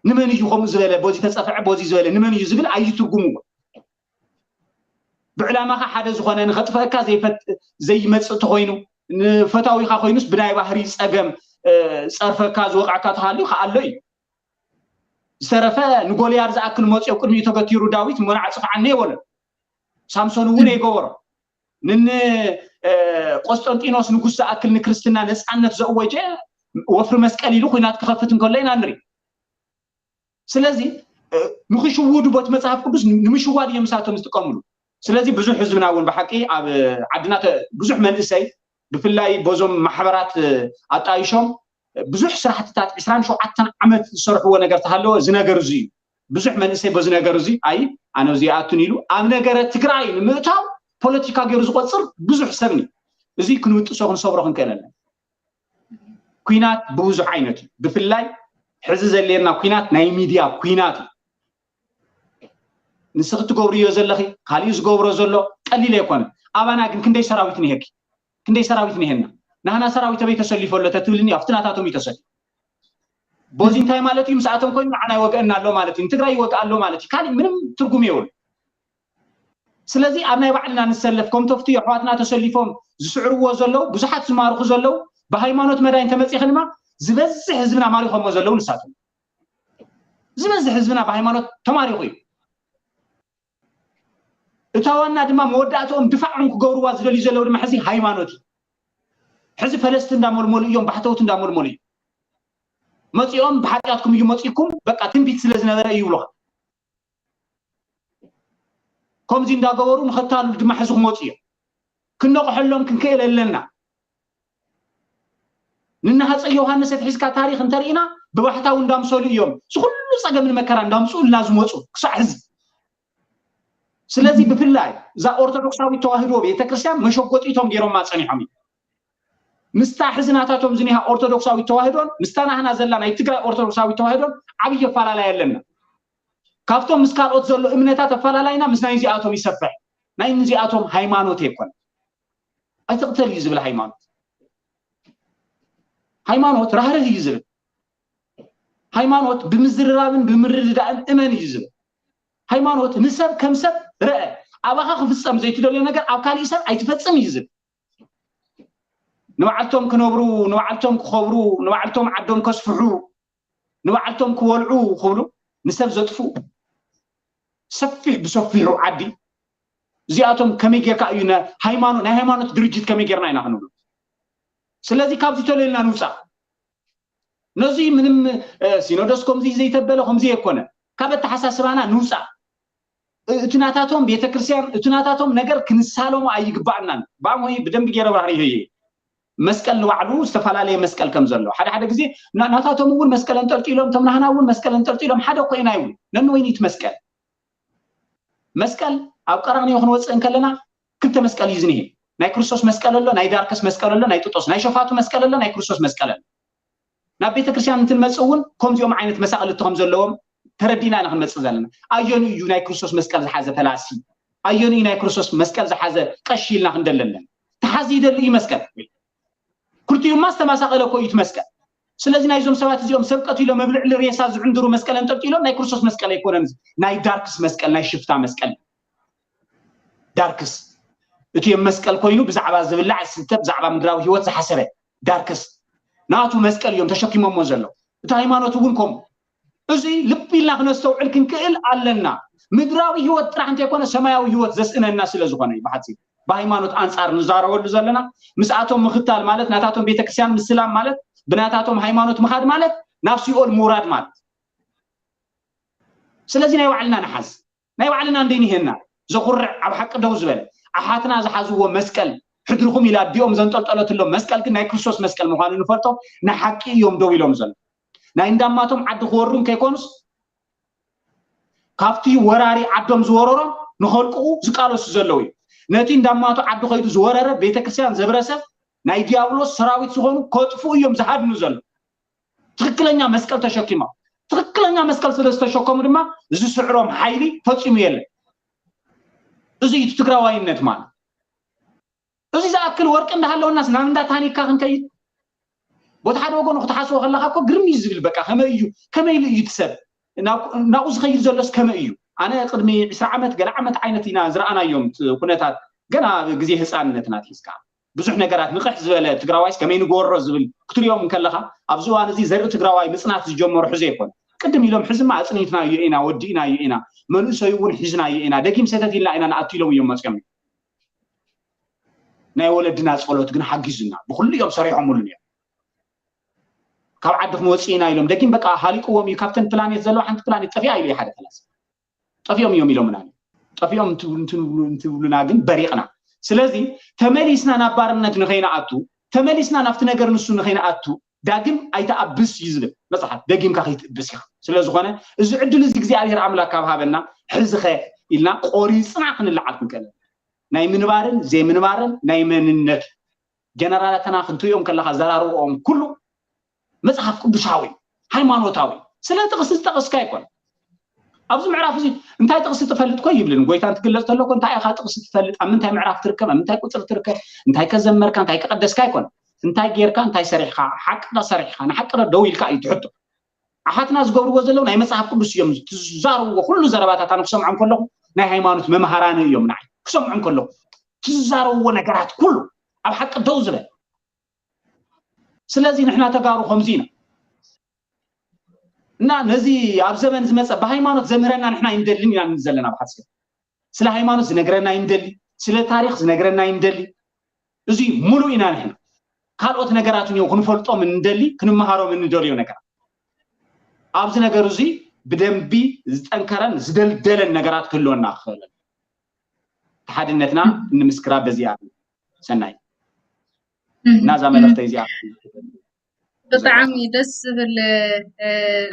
ንመን እዩ ከምኡ ዝበለ፣ በዚ ተፀፍዐ፣ በዚ ዝበለ፣ ንመን እዩ ዝብል ኣይትርጉምዎ። ብዕላማኻ ሓደ ዝኾነ ንኸጥፈእካ ዘይመፅእ ተኾይኑ፣ ንፈታዊኻ ኮይኑስ ብናይ ባህሪ ፀገም ፀርፈካ ዝወቕዐካ ተሃልዩ ከኣሎ እዩ። ዝተረፈ ንጎልያድ ዝኣክል መፅኦ ቅድሚኡ ተገቲሩ ዳዊት እሞ ንዓ ፅፍዓኒ የበሎ። ሳምሶን እውን ኣይገበሮ። ንን ቆስጠንጢኖስ ንጉስ ዝኣክል ንክርስትና ነፃነት ዘእወጀ ወፍሪ መስቀል ኢሉ ኩናት ክኸፍት እንከሎ ኢና ንርኢ። ስለዚ ንክሽውዱ ቦቲ መፅሓፍ ቅዱስ ንምሽዋድ እዮም እሳቶም ዝጥቀምሉ። ስለዚ ብዙሕ ህዝብና እውን ብሓቂ ኣብ ዓድና ብዙሕ መንእሰይ ብፍላይ በዞም ማሕበራት ኣጣይሾም ብዙሕ ስራሕትታት ዕስራን ሸውዓተን ዓመት ዝሰርሕዎ ነገር ተሃለወ እዚ ነገር እዚ እዩ። ብዙሕ መንእሰይ በዚ ነገር እዚ ኣይ ኣነ እዚ ይኣቱን ኢሉ ኣብ ነገረ ትግራይ ንምእታው ፖለቲካ ገይሩ ዝቆፅር ብዙሕ ሰብ እዩ። እዚ ክንውጥሶ ክንሰብሮ ክንክእል ኣለና። ኩናት ብብዙሕ ዓይነት እዩ። ብፍላይ ሕዚ ዘሌና ኩናት ናይ ሚድያ ኩናት እዩ። ንስኺ ትገብርዮ ዘለኺ ካሊእ ዝገብሮ ዘሎ ቀሊል ኣይኮነ። ኣባና ግን ክንደይ ሰራዊት ንሄኪ? ክንደይ ሰራዊት ንሄና? ናህና ሰራዊት ኣበይ ተሰሊፎ ኣሎ ተትብልኒ ኣብቲ ናታቶም እዩ ተሰሊፉ። በዚ እንታይ ማለት እዩ? ምስኣቶም ኮይኑ ንዓና ይወግአና ኣሎ ማለት እዩ። ንትግራይ ይወግእ ኣሎ ማለት እዩ። ካሊእ ምንም ትርጉም የብሉ። ስለዚ ኣብ ናይ ባዕልና ንሰለፍ ከም ተፍትዮ ኣሕዋትና ተሰሊፎም ዝስዕርዎ ዘለዉ ብዙሓት ዝማርኹ ዘለዉ ብሃይማኖት መዳይ እንተመፂእኺ ድማ ዝበዝሕ ህዝብና ማሪኾሞ ዘለዉ ንሳቶም ዝበዝሕ ህዝብና ብሃይማኖት ተማሪኹ እዩ። እታ ዋና ድማ መወዳእትኦም ድፋዖም ክገብርዋ ዝደልዩ ዘለዉ ድማ ሕዚ ሃይማኖት እዩ። ሕዚ ፈለስቲ እንዳመልመሉ እዮም፣ ባሕተውቲ እንዳመልመሉ እዮም። መፂኦም ብሓጢኣትኩም እዩ መፂኩም በቃ ትንቢት ስለ ዝነበረ እዩ ይብሉኻ። ከምዚ እንዳገበሩ ንኸታሉ ድማ ሕዚ ክመፁ እዮም። ክነቕሐሎም ክንክእል ኣለና። ንናሃፀ ዮሃንስ ኣትሒዝካ ታሪክ እንተርኢና ብባሕታዊ እንዳምሰሉ እዮም ዝኩሉ ፀገምን መከራ እንዳምፅኡልና ዝመፁ ክሳዕ ሕዚ። ስለዚ ብፍላይ እዛ ኦርቶዶክሳዊት ተዋህዶ ቤተክርስትያን መሸጎጢቶም ገይሮማ ፀኒሖም እዩ። ምስታ ሕዚ ናታቶም ዝኒሃ ኦርቶዶክሳዊት ተዋህዶን ምስታ ናህና ዘላ ናይ ትግራይ ኦርቶዶክሳዊት ተዋህዶን ዓብዪ ኣፈላላይ ኣለና። ካብቶም ምስ ካልኦት ዘሎ እምነታት ኣፈላላይና ምስ ናይ እዚኣቶም ይሰፍሕ። ናይ እዚኣቶም ሃይማኖት ኣይኮነ ኣይትቕተል እዩ ዝብል ሃይማኖት። ሃይማኖት ራህርህ እዩ ዝብል። ሃይማኖት ብምዝርራብን ብምርድዳእን እመን እዩ ዝብል። ሃይማኖት ንሰብ ከም ሰብ ርአ። ኣባኻ ክፍፀም ዘይትደልዮ ነገር ኣብ ካሊእ ሰብ ኣይትፈፅም እዩ ዝብል። ንባዕልቶም ክነብሩ፣ ንባዕልቶም ክኸብሩ፣ ንባዕልቶም ዓዶም ከስፍሑ፣ ንባዕልቶም ክበልዑ ክብሉ ንሰብ ዘጥፍኡ ሰፊሕ ብሰፊሑ ዓዲ እዚኣቶም ከመይ ጌርካ እዩ ሃይማኖት ናይ ሃይማኖት ድርጅት ከመይ ጌርና ኢና ክንብሉ? ስለዚ ካብዚ ተለልና ንውፃእ። ነዚ ምንም ሲኖዶስ ከምዚ ዘይተበለ ከምዚ የኮነ ካብ ኣተሓሳስባና ንውፃእ። እቲ ናታቶም ቤተክርስትያን፣ እቲ ናታቶም ነገር ክንሳለሞ ኣይግባእናን። ባሞይ ብደንብ ገይረ ብራህሪሆ እየ። መስቀል ንባዕሉ ዝተፈላለየ መስቀል ከም ዘሎ ሓደ ሓደ ግዜ ናታቶም እውን መስቀል ኣንጠልጢሎም፣ እቶም ናህና እውን መስቀል ኣንጠልጢሎም ሓደ ኮይና እዩ። ነንወይኒ እቲ መስቀል መስቀል ኣብ ቀራንዮ ክንወፅእ እንከለና ክልተ መስቀል እዩ ዝኒሄ። ናይ ክርስቶስ መስቀል ኣሎ፣ ናይ ዳርከስ መስቀል ኣሎ፣ ናይ ጥጦስ ናይ ሸፋቱ መስቀል ኣሎ፣ ናይ ክርስቶስ መስቀል ኣሎ። ናብ ቤተክርስትያን እንትንመፅእ እውን ከምዚኦም ዓይነት መሳቕልቲ ከም ዘለዎም ተረዲና ኢና ክንመፅእ ዘለና። ኣየኑ እዩ ናይ ክርስቶስ መስቀል ዝሓዘ ፈላሲ? ኣየኑ እዩ ናይ ክርስቶስ መስቀል ዝሓዘ ቀሺ ኢልና ክንደለለን? ተሓዚ ይደሊ እዩ መስቀል። ክልቲኡማ ዝተመሳቐለ እኮ እዩ እቲ መስቀል። ስለዚ ናይዞም ሰባት እዚኦም ሰብ ቀቲሎም ኣብ ልዕሊ ሬሳ ዝዕንድሩ መስቀል ኣንጠልጢሎም ናይ ክርስቶስ መስቀል ኣይኮነን። ናይ ዳርክስ መስቀል፣ ናይ ሽፍታ መስቀል። ዳርክስ እቲ መስቀል ኮይኑ ብዛዕባ ዝብላዕ ዝስተ፣ ብዛዕባ ምድራዊ ህይወት ዝሓሰበ ዳርክስ ናቱ መስቀል እዮም ተሸኪሞሞ ዘለዉ። እቲ ሃይማኖት እውን ከምኡ። እዚ ልቢ ኢልና ክነስተውዕል ክንክእል ኣለና። ምድራዊ ህይወት ጥራሕ እንተይኮነ ሰማያዊ ህይወት ዘስእነና ስለ ዝኾነ እዩ። ብሓፂር ብሃይማኖት ኣንፃር ንዛረበሉ ዘለና ምስኣቶም ምኽታል ማለት ናታቶም ቤተክርስትያን ምስላም ማለት ብናታቶም ሃይማኖት ምኻድ ማለት ናብ ሲኦል ምውራድ ማለት። ስለዚ ናይ ባዕልና ንሓዝ፣ ናይ ባዕልና እንደ ንሄና ዘኹርዕ ኣብ ሓቂ ደው ዝበለ ኣሓትና ዝሓዝዎ መስቀል ሕድርኹም ኢላ ኣዲኦም ዘንጠልጠለትሎም መስቀል ግን ናይ ክርስቶስ መስቀል ምዃኑ ንፈልጦ። ንሓቂ እዮም ደው ኢሎም ዘሎ ናይ እንዳማቶም ዓዲ ክወሩ እንከይኮኑስ ካብቲ ወራሪ ዓዶም ዝወረሮም ንኸልቅቑ ዝቃለሱ ዘለዉ እዩ። ነቲ እንዳማቱ ዓዲ ከይዱ ዝወረረ ቤተክርስትያን ዘብረሰ ናይ ዲያብሎስ ሰራዊት ዝኾኑ ከጥፍኡ እዮም ዝሃድኑ ዘሎ። ትኽክለኛ መስቀል ተሸኪሞም ትኽክለኛ መስቀል ስለ ዝተሸከሙ ድማ ዝስዕሮም ሓይሊ ፈፂሙ የለን። እዚ እዩ ትግራዋይነት ማለት። እዚ ዝኣክል ወርቂ እንዳሃለወናስ ናብ እንዳ ታኒካ ክንከይድ ቦታ ሓደ ወገኑ ክትሓስቦ ከለካ እኮ ግርም እዩ ዝብል። በቃ ከመይ እዩ ከመይ ኢሉ እዩ ትሰብ ናብኡ ዝኸይድ ዘሎስ ከመይ እዩ? ኣነ ቅድሚ ዕስራ ዓመት ገለ ዓመት ዓይነት ኢና ዝረኣናዮም ኩነታት ገና ግዜ ህፃንነትና ትሒዝካ ብዙሕ ነገራት ንቕሕ ዝበለ ትግራዋይስ ከመይ ንግበሮ ዝብል ክትሪኦም እንከለካ ኣብዚ እዋን እዚ ዘርኢ ትግራዋይ ምፅናት ዝጀመሩ ሕዚ ኣይኮነ ቅድም ኢሎም ሕዝማ ኣፅኒትናዮ ኢና ወዲእናዮ ኢና መንእሰዩ እውን ሒዝናዮ ኢና ደጊም ሰተት ኢልና ኢና ንኣቱ ኢሎም እዮም መፅዮም። ናይ ወለድና ፀሎት ግን ሓጊዙና ብኩሉ እዮም ሰሪሖምሉን እዮም። ካብ ዓዲ ክንወፅእ ኢና ኢሎም ደጊም በቃ ሃሊቅዎም እዩ ካብተን ፕላኔት ዘለዋ ሓንቲ ፕላኔት ጠፊኣ ኢሉ ሓደ ፈላሲ ጠፊኦም እዮም ኢሎምና ጠፊኦም እንትብሉና ግን በሪቕና። ስለዚ ተመሊስና ናብ ባርነት ንኸይንኣቱ ተመሊስና ናብቲ ነገር ንሱ ንኸይንኣቱ ዳግም ኣይትኣብስ እዩ ዝብል መፅሓፍ ደጊምካ ከይትእብስ ኢኻ። ስለዝኾነ እዚ ዕድል እዚ እግዚኣብሔር ኣምላክ ካብ ሃበና ሕዚ ኸ ኢልና ቆሪፅና ክንለዓል ክንክእል ናይ ምንባርን ዘይምንባርን ናይ መንነት ጀነራላትና ክንትሪኦም ከለካ ዘራርብኦም ኩሉ መፅሓፍ ቅዱሳዊ ሃይማኖታዊ ስለ ጥቕሲ ዝጠቐስካ ኣይኮነ። ኣብዚ ምዕራፍ እዚ እንታይ ጥቕሲ ትፈልጥ ኮ ይብልን ጎይታ እንትግለፅ ተለኮ እንታይ ኢኻ ጥቕሲ ትፈልጥ ኣብ ምንታይ ምዕራፍ ትርከብ ኣብ ምንታይ ቁፅሪ ትርከብ እንታይ ከዘመርካ እንታይ ከቀደስካ ኣይኮነ እንታይ ጌርካ እንታይ ሰሪሕካ ሓቅካ ሰሪሕካ ንሓቂ ደው ኢልካ እዩ ትሕቶ። ኣሓትና ዝገብርዎ ዘለዉ ናይ መፅሓፍ ቅዱስ እዮም ትዛረብዎ ኩሉ ዘረባታት ኣነ ክሰምዖም ከለኹ ናይ ሃይማኖት መምሃራነ እዮም ንዓይ ክሰምዖም ከለኹ ትዛረብዎ ነገራት ኩሉ ኣብ ሓቂ ደው ዝበል ስለዚ ንሕና ተጋሩ ከምዚ ኢና እና ነዚ ኣብ ዘመን ዝመፀ ብሃይማኖት ዘምህረና ንሕና ይንደልን ኢና ዘለና ብሓፂር ስለ ሃይማኖት ዝነግረና ይንደሊ ስለ ታሪክ ዝነግረና ይንደሊ እዚ ሙሉእ ኢና ንሕና ካልኦት ነገራት እኒኦ ክንፈልጦም እንደሊ ክንመሃሮም እንደልዮ ነገራት ኣብዚ ነገር እዚ ብደንቢ ዝጠንከረን ዝደልደለን ነገራት ክህልወና ክኽእልን ሓድነትና እንምስክራ በዚኣ ሰናይ እና እዛ መልእኽተይ እዚኣ ብጣዕሚ ደስ ዝብል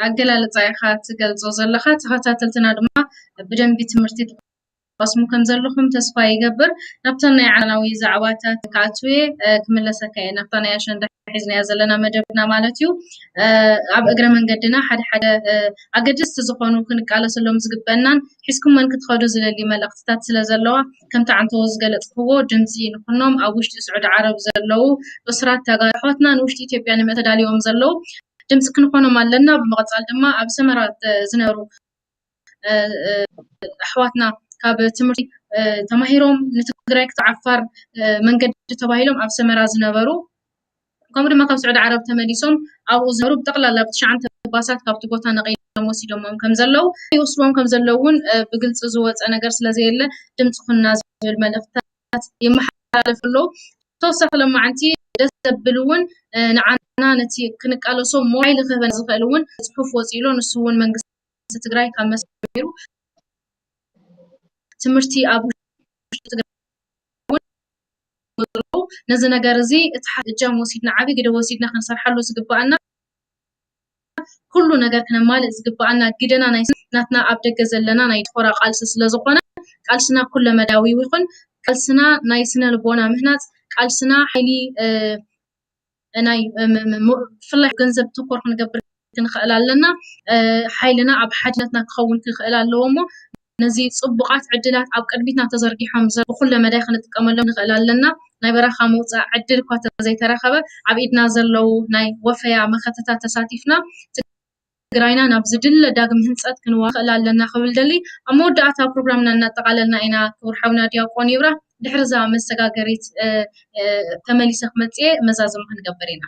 ኣገላልፃ ኢኻ ትገልፆ ዘለኻ ተኸታተልትና ድማ ብደንቢ ትምህርቲ ትቐስሙ ከም ዘለኹም ተስፋ ይገብር ናብተን ናይ ዓለማዊ ዛዕባታት ክኣትው እየ ክምለሰካ እየ ናብታ ናይ ኣሸንዳ ሒዝናያ ዘለና መደብና ማለት እዩ ኣብ እግረ መንገድና ሓደ ሓደ ኣገደስቲ ዝኾኑ ክንቃለሰሎም ዝግበአናን ሒዝኩመን ክትኸዱ ዝደሊ መልእኽትታት ስለ ዘለዋ ከምቲ ዓንተዎ ዝገለፅክዎ ድምፂ ንኹኖም ኣብ ውሽጢ ስዑዲ ዓረብ ዘለዉ እሱራት ተጋሩ ኣሕዋትና ንውሽጢ ኢትዮጵያ ንምእቲ ተዳልዮም ዘለዉ ድምፂ ክንኾኖም ኣለና ብምቕፃል ድማ ኣብ ሰመራ ዝነብሩ ኣሕዋትና ካብ ትምህርቲ ተማሂሮም ንትግራይ ክሳብ ዓፋር መንገዲ ተባሂሎም ኣብ ሰመራ ዝነበሩ ከምኡ ድማ ካብ ስዑዲ ዓረብ ተመሊሶም ኣብኡ ዝነበሩ ብጠቕላላ ብትሽዓተ ባሳት ካብቲ ቦታ ነቒሎም ወሲዶሞም ከም ዘለዉ ይወስድዎም ከም ዘለዉ እውን ብግልፂ ዝወፀ ነገር ስለ ዘየለ ድምፂ ኩና ዝብል መልእኽትታት ይመሓላለፍ ኣሎ ተወሳኺ ለማዓንቲ ደስ ዘብል እውን ንዓና ነቲ ክንቃለሶ ሞባይል ክህበና ዝኽእል እውን ፅሑፍ ወፂእሎ ንሱ እውን መንግስቲ ትግራይ ካብ መሰረት ጀሚሩ ትምህርቲ ኣብ ውሽጢ ትግራይ እውን ነዚ ነገር እዚ እቲ ሓደ እጃም ወሲድና ዓብይ ግደ ወሲድና ክንሰርሓሉ ዝግባኣና ኩሉ ነገር ክነማልእ ዝግባኣና ግደና ናይ ናትና ኣብ ደገ ዘለና ናይ ዲያስፖራ ቃልሲ ስለ ዝኾነ ቃልስና ኩለ መዳያዊ ይኹን ቃልስና ናይ ስነ ልቦና ምህናፅ ቃልስና ሓይሊ ናይ ብፍላይ ገንዘብ ተኮር ክንገብር ክንኽእል ኣለና። ሓይልና ኣብ ሓድነትና ክኸውን ክኽእል ኣለዎ እሞ ነዚ ፅቡቓት ዕድላት ኣብ ቅድሚትና ተዘርጊሖም ብኩለ መዳይ ክንጥቀመሎም ንኽእል ኣለና። ናይ በረኻ መውፃእ ዕድል እኳ ተዘይተረኸበ ኣብ ኢድና ዘለዉ ናይ ወፈያ መኸተታት ተሳቲፍና ትግራይና ናብ ዝድለ ዳግም ህንፀት ክንዋ ንኽእል ኣለና ክብል ደሊ። ኣብ መወዳእታ ፕሮግራምና እናጠቓለልና ኢና። ክቡር ሓውና ዲያቆን ይብራ ድሕሪ እዛ መሰጋገሪት ተመሊሰ ክመፅእ መዛዘሙ ክንገብር ኢና።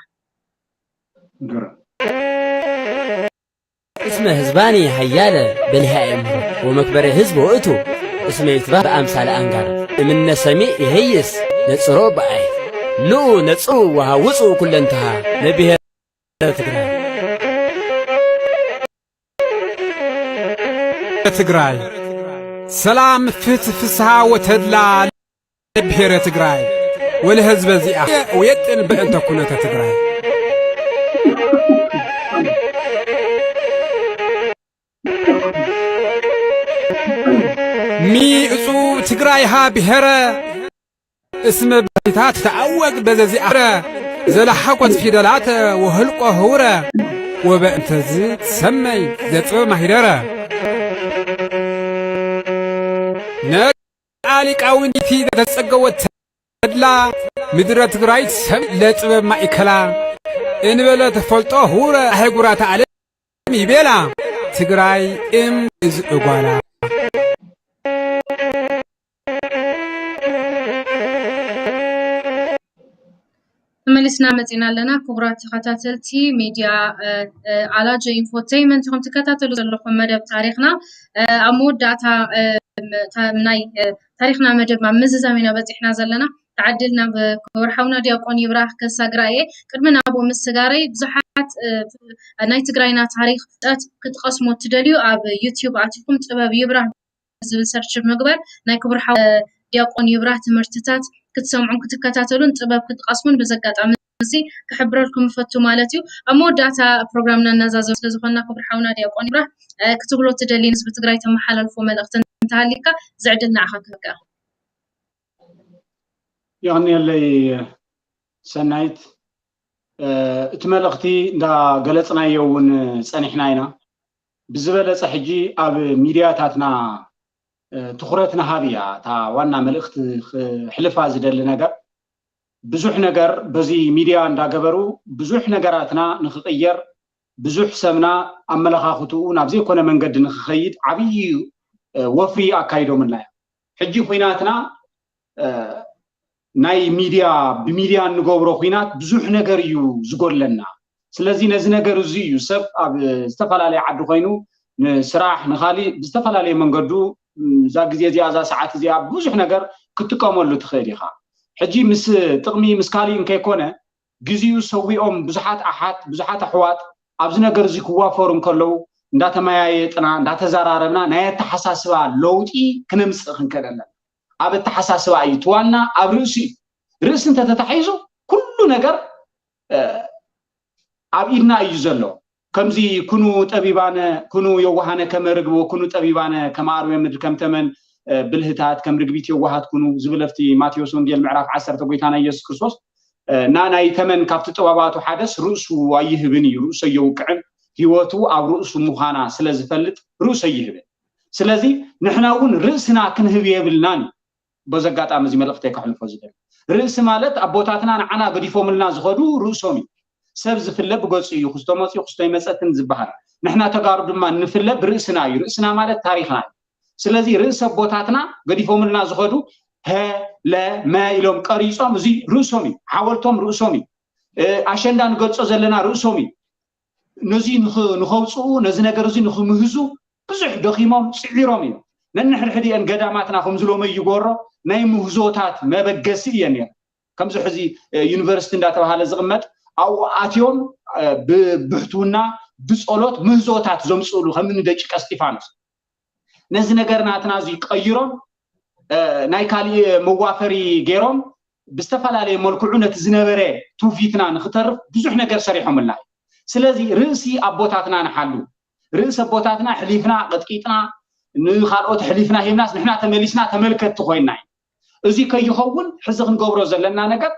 እስመ ህዝባኒ ሀያለ በሊሃ የምህሮ ወመክበሪ ህዝብ ውእቱ እስመ ይትባህ በአምሳለ አንጋር እምነ ሰሚዕ ይሄይስ ነጽሮ በአይ ንኡ ነጽሩ ወሃውፁ ኩለንትሃ ለብሔር ትግራይ ትግራይ ሰላም ፍትህ ፍስሃ ወተድላ ለብሔረ ትግራይ ወለህዝበ ዚኣ ወየጥን በእንተ ኩነተ ትግራይ ሚ እጹብ ትግራይሃ ብሔረ እስመ ባይታ ትተኣወቅ በዘዚኣረ ዘለሓቆት ፊደላተ ወህልቆ ህውረ ወበእንተዝ ትሰመይ ዘጥበብ ማሂደረ ነቃ ሊቃውንቲ ዘተጸገወት ተድላ ምድረ ትግራይ ትሰም ለጥበብ ማእከላ እንበለ ተፈልጦ ህውረ ኣህጉራት ዓለም ይቤላ ትግራይ እም እዝ እጓላ ተመሊስና መፂና ኣለና። ክቡራት ተኸታተልቲ ሚድያ ኣላጆ ኢንፎቴይመንት ኢኹም ትከታተሉ ዘለኹም መደብ ታሪኽና ኣብ መወዳእታ ናይ ታሪኽና መደብ ኣብ ምዝዛም ኢና በፂሕና ዘለና። ተዓድል ናብ ክቡር ሓውና ዲያቆን ይብራህ ከሳግራ እየ። ቅድሚ ናብኡ ምስጋረይ ብዙሓት ናይ ትግራይና ታሪኽ ፍልጠት ክትቐስሙ እትደልዩ ኣብ ዩትዩብ ኣቲኹም ጥበብ ይብራህ ዝብል ሰርች ብምግባር ናይ ክቡር ሓው ዲያቆን ይብራህ ትምህርትታት ክትሰምዑን ክትከታተሉን ጥበብ ክትቐስሙን በዚ ኣጋጣሚ እዚ ክሕብረልኩም እፈቱ ማለት እዩ። ኣብ መወዳእታ ፕሮግራምና እናዛዘሙ ስለ ዝኾንና ክቡር ሓውና ዲያቆን ይብራህ ክትብሎ እትደሊ ንህዝቢ ትግራይ ተመሓላልፎ መልእኽቲ እንተሃሊካ እዚ ዕድል ንዓኻ ክህበካ። የቐንየለይ ሰናይት። እቲ መልእኽቲ እንዳገለፅናዮ እውን ፀኒሕና ኢና። ብዝበለፀ ሕጂ ኣብ ሚድያታትና ትኹረት ንሃብ እያ እታ ዋና መልእኽቲ ክሕልፋ ዝደሊ ነገር። ብዙሕ ነገር በዚ ሚድያ እንዳገበሩ ብዙሕ ነገራትና ንክቕየር ብዙሕ ሰብና ኣመለኻኽትኡ ናብ ዘይኮነ መንገዲ ንክኸይድ ዓብዪ ወፍሪ ኣካይዶምልና እዮም። ሕጂ ኩናትና ናይ ሚድያ ብሚድያ እንገብሮ ኩናት ብዙሕ ነገር እዩ ዝጎለና። ስለዚ ነዚ ነገር እዚ እዩ ሰብ ኣብ ዝተፈላለየ ዓዲ ኮይኑ ንስራሕ ንካሊእ ብዝተፈላለየ መንገዱ እዛ ግዜ እዚኣ እዛ ሰዓት እዚኣ ብዙሕ ነገር ክትጥቀመሉ ትኽእል ኢኻ። ሕጂ ምስ ጥቕሚ ምስ ካሊእ እንከይኮነ ግዜኡ ሰዊኦም ብዙሓት ኣሓት ብዙሓት ኣሕዋት ኣብዚ ነገር እዚ ክዋፈሩ እንከለዉ እንዳተመያየጥና እንዳተዘራረብና ናይ ኣተሓሳስባ ለውጢ ክነምፅእ ክንክእል ኣለና። ኣብ ኣተሓሳስባ እዩ እቲ ዋና ኣብ ርእሲ እዩ። ርእሲ እንተተታሒዙ ኩሉ ነገር ኣብ ኢድና እዩ ዘሎ። ከምዚ ኩኑ ጠቢባነ ኩኑ የዋሃነ ከመ ርግብ ወኩኑ ጠቢባነ ከመ ኣርዌ ምድር ከም ተመን ብልህታት ከም ርግቢት የዋሃት ኩኑ ዝብል ኣብቲ ማቴዎስ ወንጌል ምዕራፍ ዓሰርተ ጎይታና ኢየሱስ ክርስቶስ እና ናይ ተመን ካብቲ ጥበባቱ ሓደስ ርእሱ ኣይህብን እዩ፣ ርእሱ ኣየውቅዕን፣ ህይወቱ ኣብ ርእሱ ምዃና ስለ ዝፈልጥ ርእሱ ኣይህብን። ስለዚ ንሕና እውን ርእስና ክንህብ የብልናን እዩ። በዚ ኣጋጣሚ እዚ መልእኽተይ ከሕልፎ ዝደሊ ርእሲ ማለት ኣቦታትና ንዓና ገዲፎምልና ዝኸዱ ርእሶም እዩ። ሰብ ዝፍለ ብገፁ እዩ፣ ክስቶ መፅኡ ክስቶ ይመፀትን ዝበሃል። ንሕና ተጋሩ ድማ እንፍለ ብርእስና እዩ። ርእስና ማለት ታሪኽና እዩ። ስለዚ ርእሲ ኣቦታትና ገዲፎምልና ዝኸዱ ሀ ለ መ ኢሎም ቀሪፆም እዚ ርእሶም እዩ። ሓወልቶም ርእሶም እዩ። ኣሸንዳ ንገልፆ ዘለና ርእሶም እዩ። ነዚ ንኸውፅኡ ነዚ ነገር እዚ ንክምህዙ ብዙሕ ደኺሞም ፅዒሮም እዮም። ነንሕድሕድ እየን ገዳማትና ከምዚ ሎመ ይጎሮ ናይ ምህዞታት መበገሲ እየን ነይረን። ከምዚ ሕዚ ዩኒቨርሲቲ እንዳተባሃለ ዝቕመጥ ኣብኡ ኣትዮም ብብሕትውና ብጸሎት ምህዞታት ዘምፅእሉ ከምኒ ደቂቀ እስጢፋኖስ ነዚ ነገር ናትና እዚ ቀይሮም ናይ ካሊእ መዋፈሪ ገይሮም ብዝተፈላለየ መልክዑ ነቲ ዝነበረ ትውፊትና ንክተርፍ ብዙሕ ነገር ሰሪሖምልና። ስለዚ ርእሲ ኣቦታትና ንሓሉ። ርእሲ ኣቦታትና ሕሊፍና ቀጥቂጥና ንካልኦት ሕሊፍና ሂብናስ ንሕና ተመሊስና ተመልከትቲ ኮይና እዩ። እዚ ከይኸውን ሕዚ ክንገብሮ ዘለና ነገር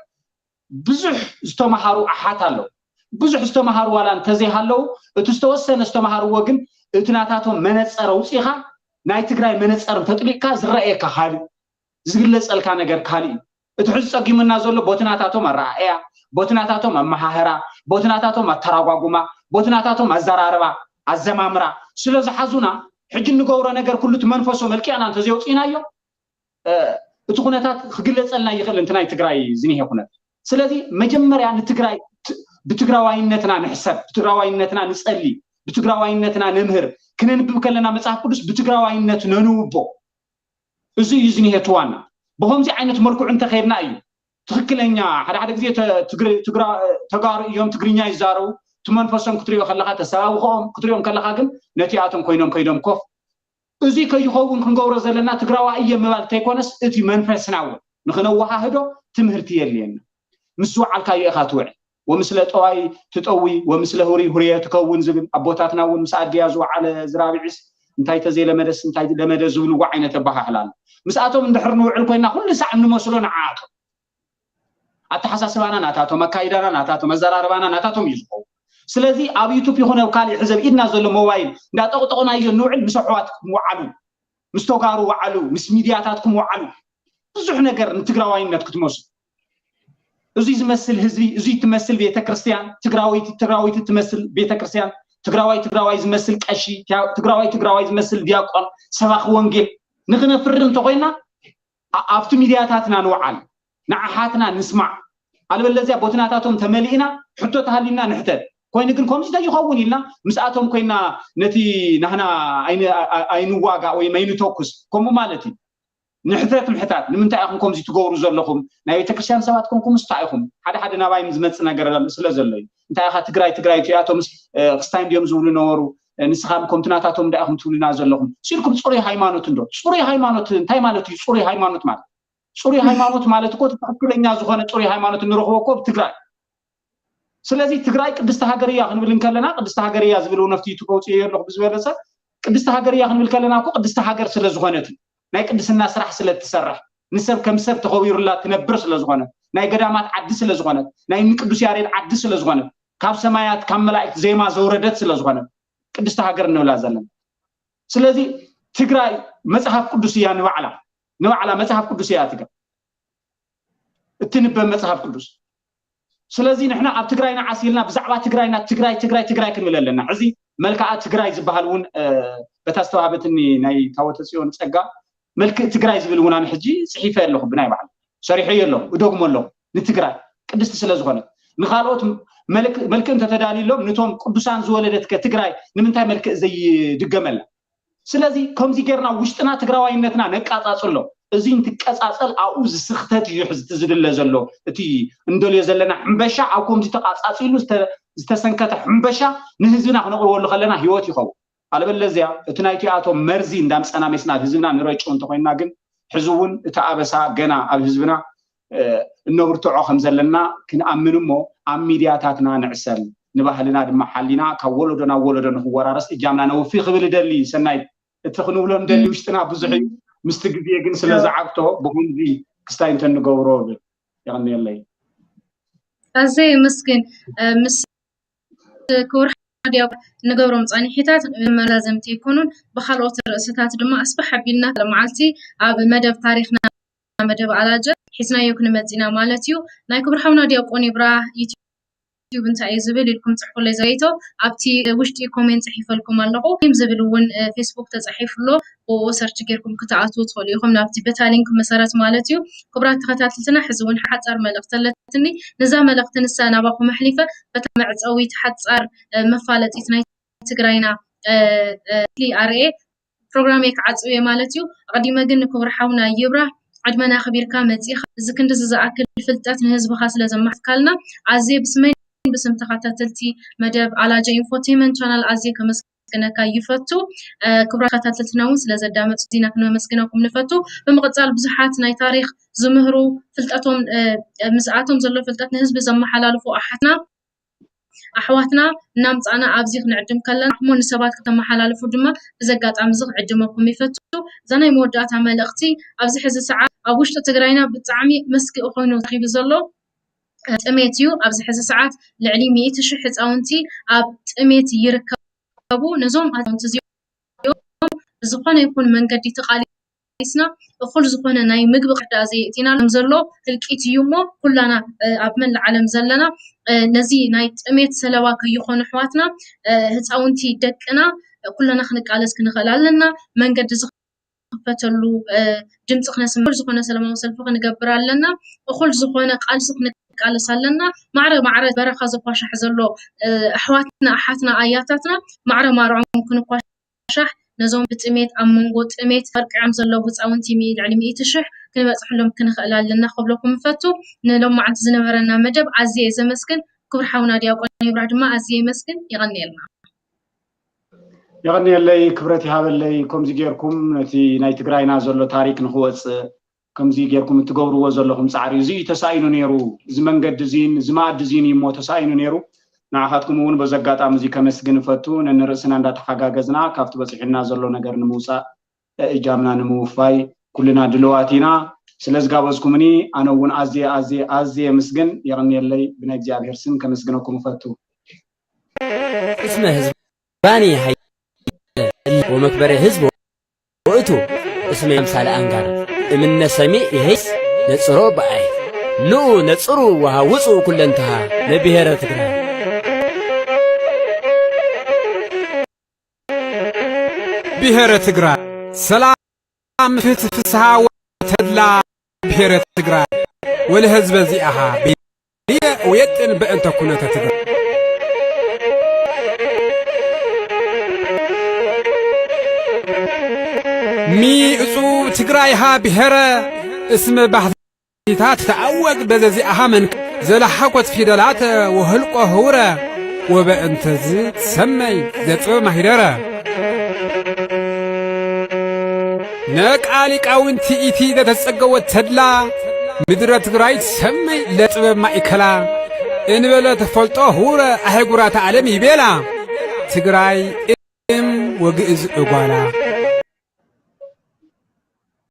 ብዙሕ ዝተምሃሩ ኣሓት ኣለዉ። ብዙሕ ዝተምሃሩ ዋላ እንተዘይሃለዉ እቲ ዝተወሰነ ዝተምሃርዎ ግን እቲ ናታቶም መነፀር ኣውፂኻ ናይ ትግራይ መነፀር እንተጥሊቕካ ዝረኣየካ ካልእ ዝግለፀልካ ነገር ካልእ እዩ። እቲ ሕዚ ፀጊሙና ዘሎ ቦቲ ናታቶም ኣረኣእያ፣ ቦቲ ናታቶም ኣመሃህራ፣ ቦቲ ናታቶም ኣተራጓጉማ፣ ቦቲ ናታቶም ኣዘራርባ ኣዘማምራ ስለ ዝሓዙና ሕጂ እንገብሮ ነገር ኩሉ እቲ መንፈሶ መልቂዕና እንተዘይወፂእናዮ እቲ ኩነታት ክግለፀልና ይኽእል እንት ናይ ትግራይ ዝኒሄ ኩነት። ስለዚ መጀመርያ ንትግራይ ብትግራዋይነትና ንሕሰብ፣ ብትግራዋይነትና ንፀሊ፣ ብትግራዋይነትና ነምህር፣ ክነንብብ ከለና መፅሓፍ ቅዱስ ብትግራዋይነት ነንውቦ። እዚ እዩ ዝኒሄ ትዋና። ብከምዚ ዓይነት መልክዑ እንተኸድና እዩ ትኽክለኛ። ሓደ ሓደ ግዜ ተጋሩ እዮም ትግርኛ ይዛረቡ፣ እቲ መንፈሶም ክትሪኦ ከለካ ተሰባብኸኦም ክትሪኦም ከለካ ግን ነቲኣቶም ኮይኖም ከይዶም ኮፍ እዚ ከይኸውን ክንገብሮ ዘለና ትግራዋ እየ ምባል እንተይኮነስ እቲ መንፈስና እውን ንክነወሃህዶ ትምህርቲ የድልየና። ምስ ዝወዓልካዮ ኢኻ ትውዕል። ወምስለ ጠዋይ ትጠዊ ወምስለ ሁሪ ሁርየ ትከውን ዝብል ኣቦታትና እውን ምስ ኣድያ ዝወዓለ ዝራብዒስ እንታይ ተዘይለመደስ እንታይ ለመደ ዝብልዎ ዓይነት ኣበሃህላ ኣሎ። ምስኣቶም እንድሕር ንውዕል ኮይና ኩሉ ሳዕ እንመስሎ ንዓኣቶም ኣተሓሳስባና ናታቶም፣ ኣካይዳና ናታቶም፣ ኣዘራርባና ናታቶም እዩ ዝኸውን። ስለዚ ኣብ ዩቱብ ይኹን ኣብ ካሊእ ሕዚ ኣብ ኢድና ዘሎ ሞባይል እንዳጠቕጠቕናዮ ንውዕል ምስ ኣሕዋትኩም ውዓሉ፣ ምስ ተጋሩ ውዓሉ፣ ምስ ሚድያታትኩም ውዓሉ። ብዙሕ ነገር ንትግራዋይነት ክትመስሉ እዙይ ዝመስል ህዝቢ እዙይ ትመስል ቤተክርስትያን ትግራወይቲ ትግራወይቲ ትመስል ቤተክርስትያን ትግራዋይ ትግራዋይ ዝመስል ቀሺ ትግራዋይ ትግራዋይ ዝመስል ዲያቆን ሰባኺ ወንጌል ንክነፍሪ እንተኮይና ኣብቲ ሚድያታትና ንውዓል ንዓሓትና ንስማዕ ኣልበለዚያ ቦትናታቶም ተመሊእና ሕቶ ተሃሊና ንሕተት ኮይኑ ግን ከምዚ ተይኸውን ኢልና ምስኣቶም ኮይና ነቲ ናህና ኣይንዋጋእ ወይ ኣይንተኩስ ከምኡ ማለት እዩ ንሕተት ምሕታት ንምንታይ ኢኹም ከምዚ ትገብሩ ዘለኹም ናይ ቤተክርስትያን ሰባት ኮንኩም ስታ ኢኹም ሓደ ሓደ ናባይ ዝመፅ ነገር ስለ ዘሎ እዩ እንታይ ኢኻ ትግራይ ትግራይ እቲኣቶምስ ክስታይ እንዲዮም ዝብሉ ነበሩ ንስኻም ከምቲ ናታቶም እንታይ ኢኹም ትብሉና ዘለኹም ሲልኩም ፅሩይ ሃይማኖት እንዶ ፅሩይ ሃይማኖት እንታይ ማለት እዩ ፅሩይ ሃይማኖት ማለት ፅሩይ ሃይማኖት ማለት እኮ ትክክለኛ ዝኾነ ፅሩይ ሃይማኖት እንረኽቦ እኮ ትግራይ ስለዚ ትግራይ ቅድስቲ ሃገር እያ ክንብል እንከለና ቅድስቲ ሃገር እያ ዝብል እውን ኣብቲ ዩቱብ ኣውፅኤዮ ኣለኹ ብዝበለፀ ቅድስቲ ሃገር እያ ክንብል ከለና እኮ ቅድስቲ ሃገር ስለ ዝኾነት እዩ ናይ ቅድስና ስራሕ ስለ እትሰርሕ ንሰብ ከም ሰብ ተኸቢሩላ ትነብር ስለ ዝኾነት ናይ ገዳማት ዓዲ ስለ ዝኾነት ናይ እኒ ቅዱስ ያሬድ ዓዲ ስለ ዝኾነት ካብ ሰማያት ካብ መላእክት ዜማ ዘውረደት ስለ ዝኾነት ቅድስቲ ሃገር እንብላ ዘለና ስለዚ ትግራይ መፅሓፍ ቅዱስ እያ ንባዕላ ንባዕላ መፅሓፍ ቅዱስ እያ ትግራይ እትንበብ መፅሓፍ ቅዱስ ስለዚ ንሕና ኣብ ትግራይና ዓሲልና ብዛዕባ ትግራይና ትግራይ ትግራይ ትግራይ ክንብል ኣለና ሕዚ መልክዓ ትግራይ ዝበሃል እውን በታ ዝተዋሃበትኒ ናይ ታወተ ፅዮን ፀጋ መልክእ ትግራይ ዝብል እውን ኣነ ሕጂ ፅሒፈ ኣለኹ ብናይ ባዕሉ ሰሪሐዮ ኣለኹ እደግሞ ኣለኹ ንትግራይ ቅድስቲ ስለ ዝኾነት ንካልኦት መልክእ እንተተዳልዩሎም ንቶም ቅዱሳን ዝወለደት ከ ትግራይ ንምንታይ መልክእ ዘይድገመላ ስለዚ ከምዚ ጌርና ውሽጥና ትግራዋይነትና ነቃፃፅሎ እዚ እንትቀፃፀል ኣብኡ ዝስክተት እዩ ሕዚ ዝድለ ዘሎ እቲ እንደልዮ ዘለና ሕምበሻ ኣብ ከምዚ ተቃፃፂሉ ዝተሰንከተ ሕምበሻ ንህዝብና ክነቅርበሉ ከለና ህይወት ይኸውን ኣለበለዚያ እቲ ናይቲኣቶም መርዚ እንዳምፀና ሜስና ህዝብና ንረጭው እንተኮይንና ግን ሕዚ እውን እቲ ኣበሳ ገና ኣብ ህዝብና እነብርትዖ ከም ዘለና ክንኣምን እሞ ኣብ ሚድያታትና ንዕሰል ንባህልና ድማ ሓሊና ካብ ወለዶ ናብ ወለዶ ንክወራረስ እጃምና ነውፊ ክብል እደሊ ሰናይ እቲ ክንብሎ ንደሊ ውሽጥና ብዙሕ እዩ ምስቲ ግዜ ግን ስለ ዝዓግቶ ብከምዚ ክስታይ እንተንገብሮ ብል የቀንየለይ ኣዘይ ምስግን ምስ ክቡር ሓዲያ ንገብሮም ፃኒሒታት መዛዘምቲ ይኮኑን ብካልኦት ርእስታት ድማ ኣስፋሕ ኣቢልና መዓልቲ ኣብ መደብ ታሪክና መደብ ኣላጀ ሒዝናዮ ክንመፅና ማለት እዩ ናይ ክቡር ሓውና ዲያቆን ይብራ ዩቲዩብ እንታይ እዩ ዝብል ኢልኩም ፅሕፉለይ ዘገይቶ ኣብቲ ውሽጢ ኮሜንት ፅሒፈልኩም ኣለኹ ም ዝብል እውን ፌስቡክ ተፃሒፉሎ ብኡ ሰርች ጌርኩም ክትኣትዉ ትኽእሉ ኢኹም ናብቲ በታ ሊንክ መሰረት ማለት እዩ ክቡራት ተኸታትልትና ሕዚ እውን ሓፃር መልእክቲ ኣለትኒ ንዛ መልእክቲ ንሳ ናባኹም ኣሕሊፈ በታ መዕፀዊት ሓፃር መፋለጢት ናይ ትግራይና ኣርኤ ፕሮግራም ክዓፅው እየ ማለት እዩ ኣቀዲመ ግን ንክቡር ሓውና ይብራ ዕድመና ክቢርካ መፂኻ እዚ ክንዲ ዝኣክል ፍልጠት ንህዝብኻ ስለ ዘማሕካልና ኣዝየ ብስመይ ብስም ተኸታተልቲ መደብ ኣላጀ ኢንፎቴመንት ቻናል ኣዝየ ከመስግነካ ይፈቱ። ክቡራት ተኸታተልትና እውን ስለ ዘዳመፁ ዜና ክነመስግነኩም ንፈቱ። ብምቕፃል ብዙሓት ናይ ታሪክ ዝምህሩ፣ ፍልጠቶም ምስኣቶም ዘሎ ፍልጠት ንህዝቢ ዘመሓላልፉ ኣሓትና ኣሕዋትና እናምፃእና ኣብዚ ክንዕድም ከለና እሞ ንሰባት ከተመሓላልፉ ድማ ብዚ ኣጋጣሚ እዚ ክዕድመኩም ይፈቱ። እዛ ናይ መወዳእታ መልእኽቲ፣ ኣብዚ ሕዚ ሰዓት ኣብ ውሽጢ ትግራይና ብጣዕሚ መስክኢ ኮይኑ ረኺቡ ዘሎ ጥሜት እዩ። ኣብዚ ሕዚ ሰዓት ልዕሊ ሚእቲ ሽሕ ህፃውንቲ ኣብ ጥሜት ይርከቡ። ነዞም ህፃውንቲ እዚኦም ብዝኾነ ይኹን መንገዲ ተቓሊስና እኹል ዝኾነ ናይ ምግቢ ቅዳ ዘየእቲና ከም ዘሎ ህልቂት እዩ እሞ ኩላና ኣብ መላእ ዓለም ዘለና ነዚ ናይ ጥሜት ሰለባ ከይኾኑ ኣሕዋትና ህፃውንቲ ደቅና ኩላና ክንቃለስ ክንኽእል ኣለና። መንገዲ ዝኽፈተሉ ድምፂ ክነስምዕ ዝኾነ ሰላማዊ ሰልፊ ክንገብር ኣለና። እኹል ዝኾነ ቃልሲ ክንቃለስ ኣለና። ማዕረ ማዕረ በረኻ ዘኳሻሕ ዘሎ ኣሕዋትና ኣሓትና ኣያታትና ማዕረ ማርዖም ክንኳሻሕ ነዞም ብጥሜት ኣብ መንጎ ጥሜት ፈርቂዖም ዘለዉ ህፃውንቲ ልዕሊ ሚእቲ ሽሕ ክንበፅሐሎም ክንኽእል ኣለና ክብለኩም እፈቱ። ንሎማዓንቲ ዝነበረና መደብ ኣዝየ ዘመስግን። ክቡር ሓውና ዲያቆን ይብራህ ድማ ኣዝየ የመስግን። የቐንየልና። የቐንየለይ፣ ክብረት ይሃበለይ። ከምዚ ጌርኩም ነቲ ናይ ትግራይና ዘሎ ታሪክ ንክወፅእ ከምዚ ጌርኩም እትገብርዎ ዘለኹም ፃዕሪ እዚ እዩ ተሳኢኑ ነይሩ። እዚ መንገዲ እዚን እዚ መኣዲ እዚን እዩ እሞ ተሳኢኑ ነይሩ። ንዓኻትኩም እውን በዚ ኣጋጣሚ እዚ ከመስግን እፈቱ። ነንርእስና እንዳተሓጋገዝና ካብቲ በፂሑና ዘሎ ነገር ንምውፃእ እጃምና ንምውፋይ ኩልና ድልዋት ኢና። ስለ ዝጋበዝኩምኒ ኣነ እውን ኣዝየ ኣዝየ ኣዝየ የምስግን። የቐንየለይ። ብናይ እግዚኣብሔር ስም ከመስግነኩም እፈቱ። እስመ ህዝባኒ ሃይ ወመክበረ ህዝብ ውእቱ እስመ ኣምሳለ ኣንጋር እምነ ሰሚዕ ይሄስ ነጽሮ በአይ ንኡ ነጽሩ ወሃውፁ ኩለንትሃ ለብሔረ ትግራይ። ብሔረ ትግራይ ሰላም ፍትህ ፍስሃ ወተድላ ብሔረ ትግራይ ወለህዝበ ዚኣሃ ቤየ ወየጥን በእንተ ኩነተ ትግራይ። ሚእፁ ትግራይሃ ብሔረ እስመ ባህቲታት ተኣወቅ በዘዚኣሃ መንክ ዘለሓኮት ፊደላት ወህልቆ ህውረ ወበእንተዝ ትሰመይ ዘጥበብ ማሂደረ። ነቃ ሊቃውንቲ ኢቲ ዘተጸገወት ተድላ ምድረ ትግራይ ትሰመይ ለጥበብ ማእከላ እንበለ ተፈልጦ ህውረ ኣህጉራተ ዓለም ይቤላ ትግራይ እም ወግእዝ እጓላ።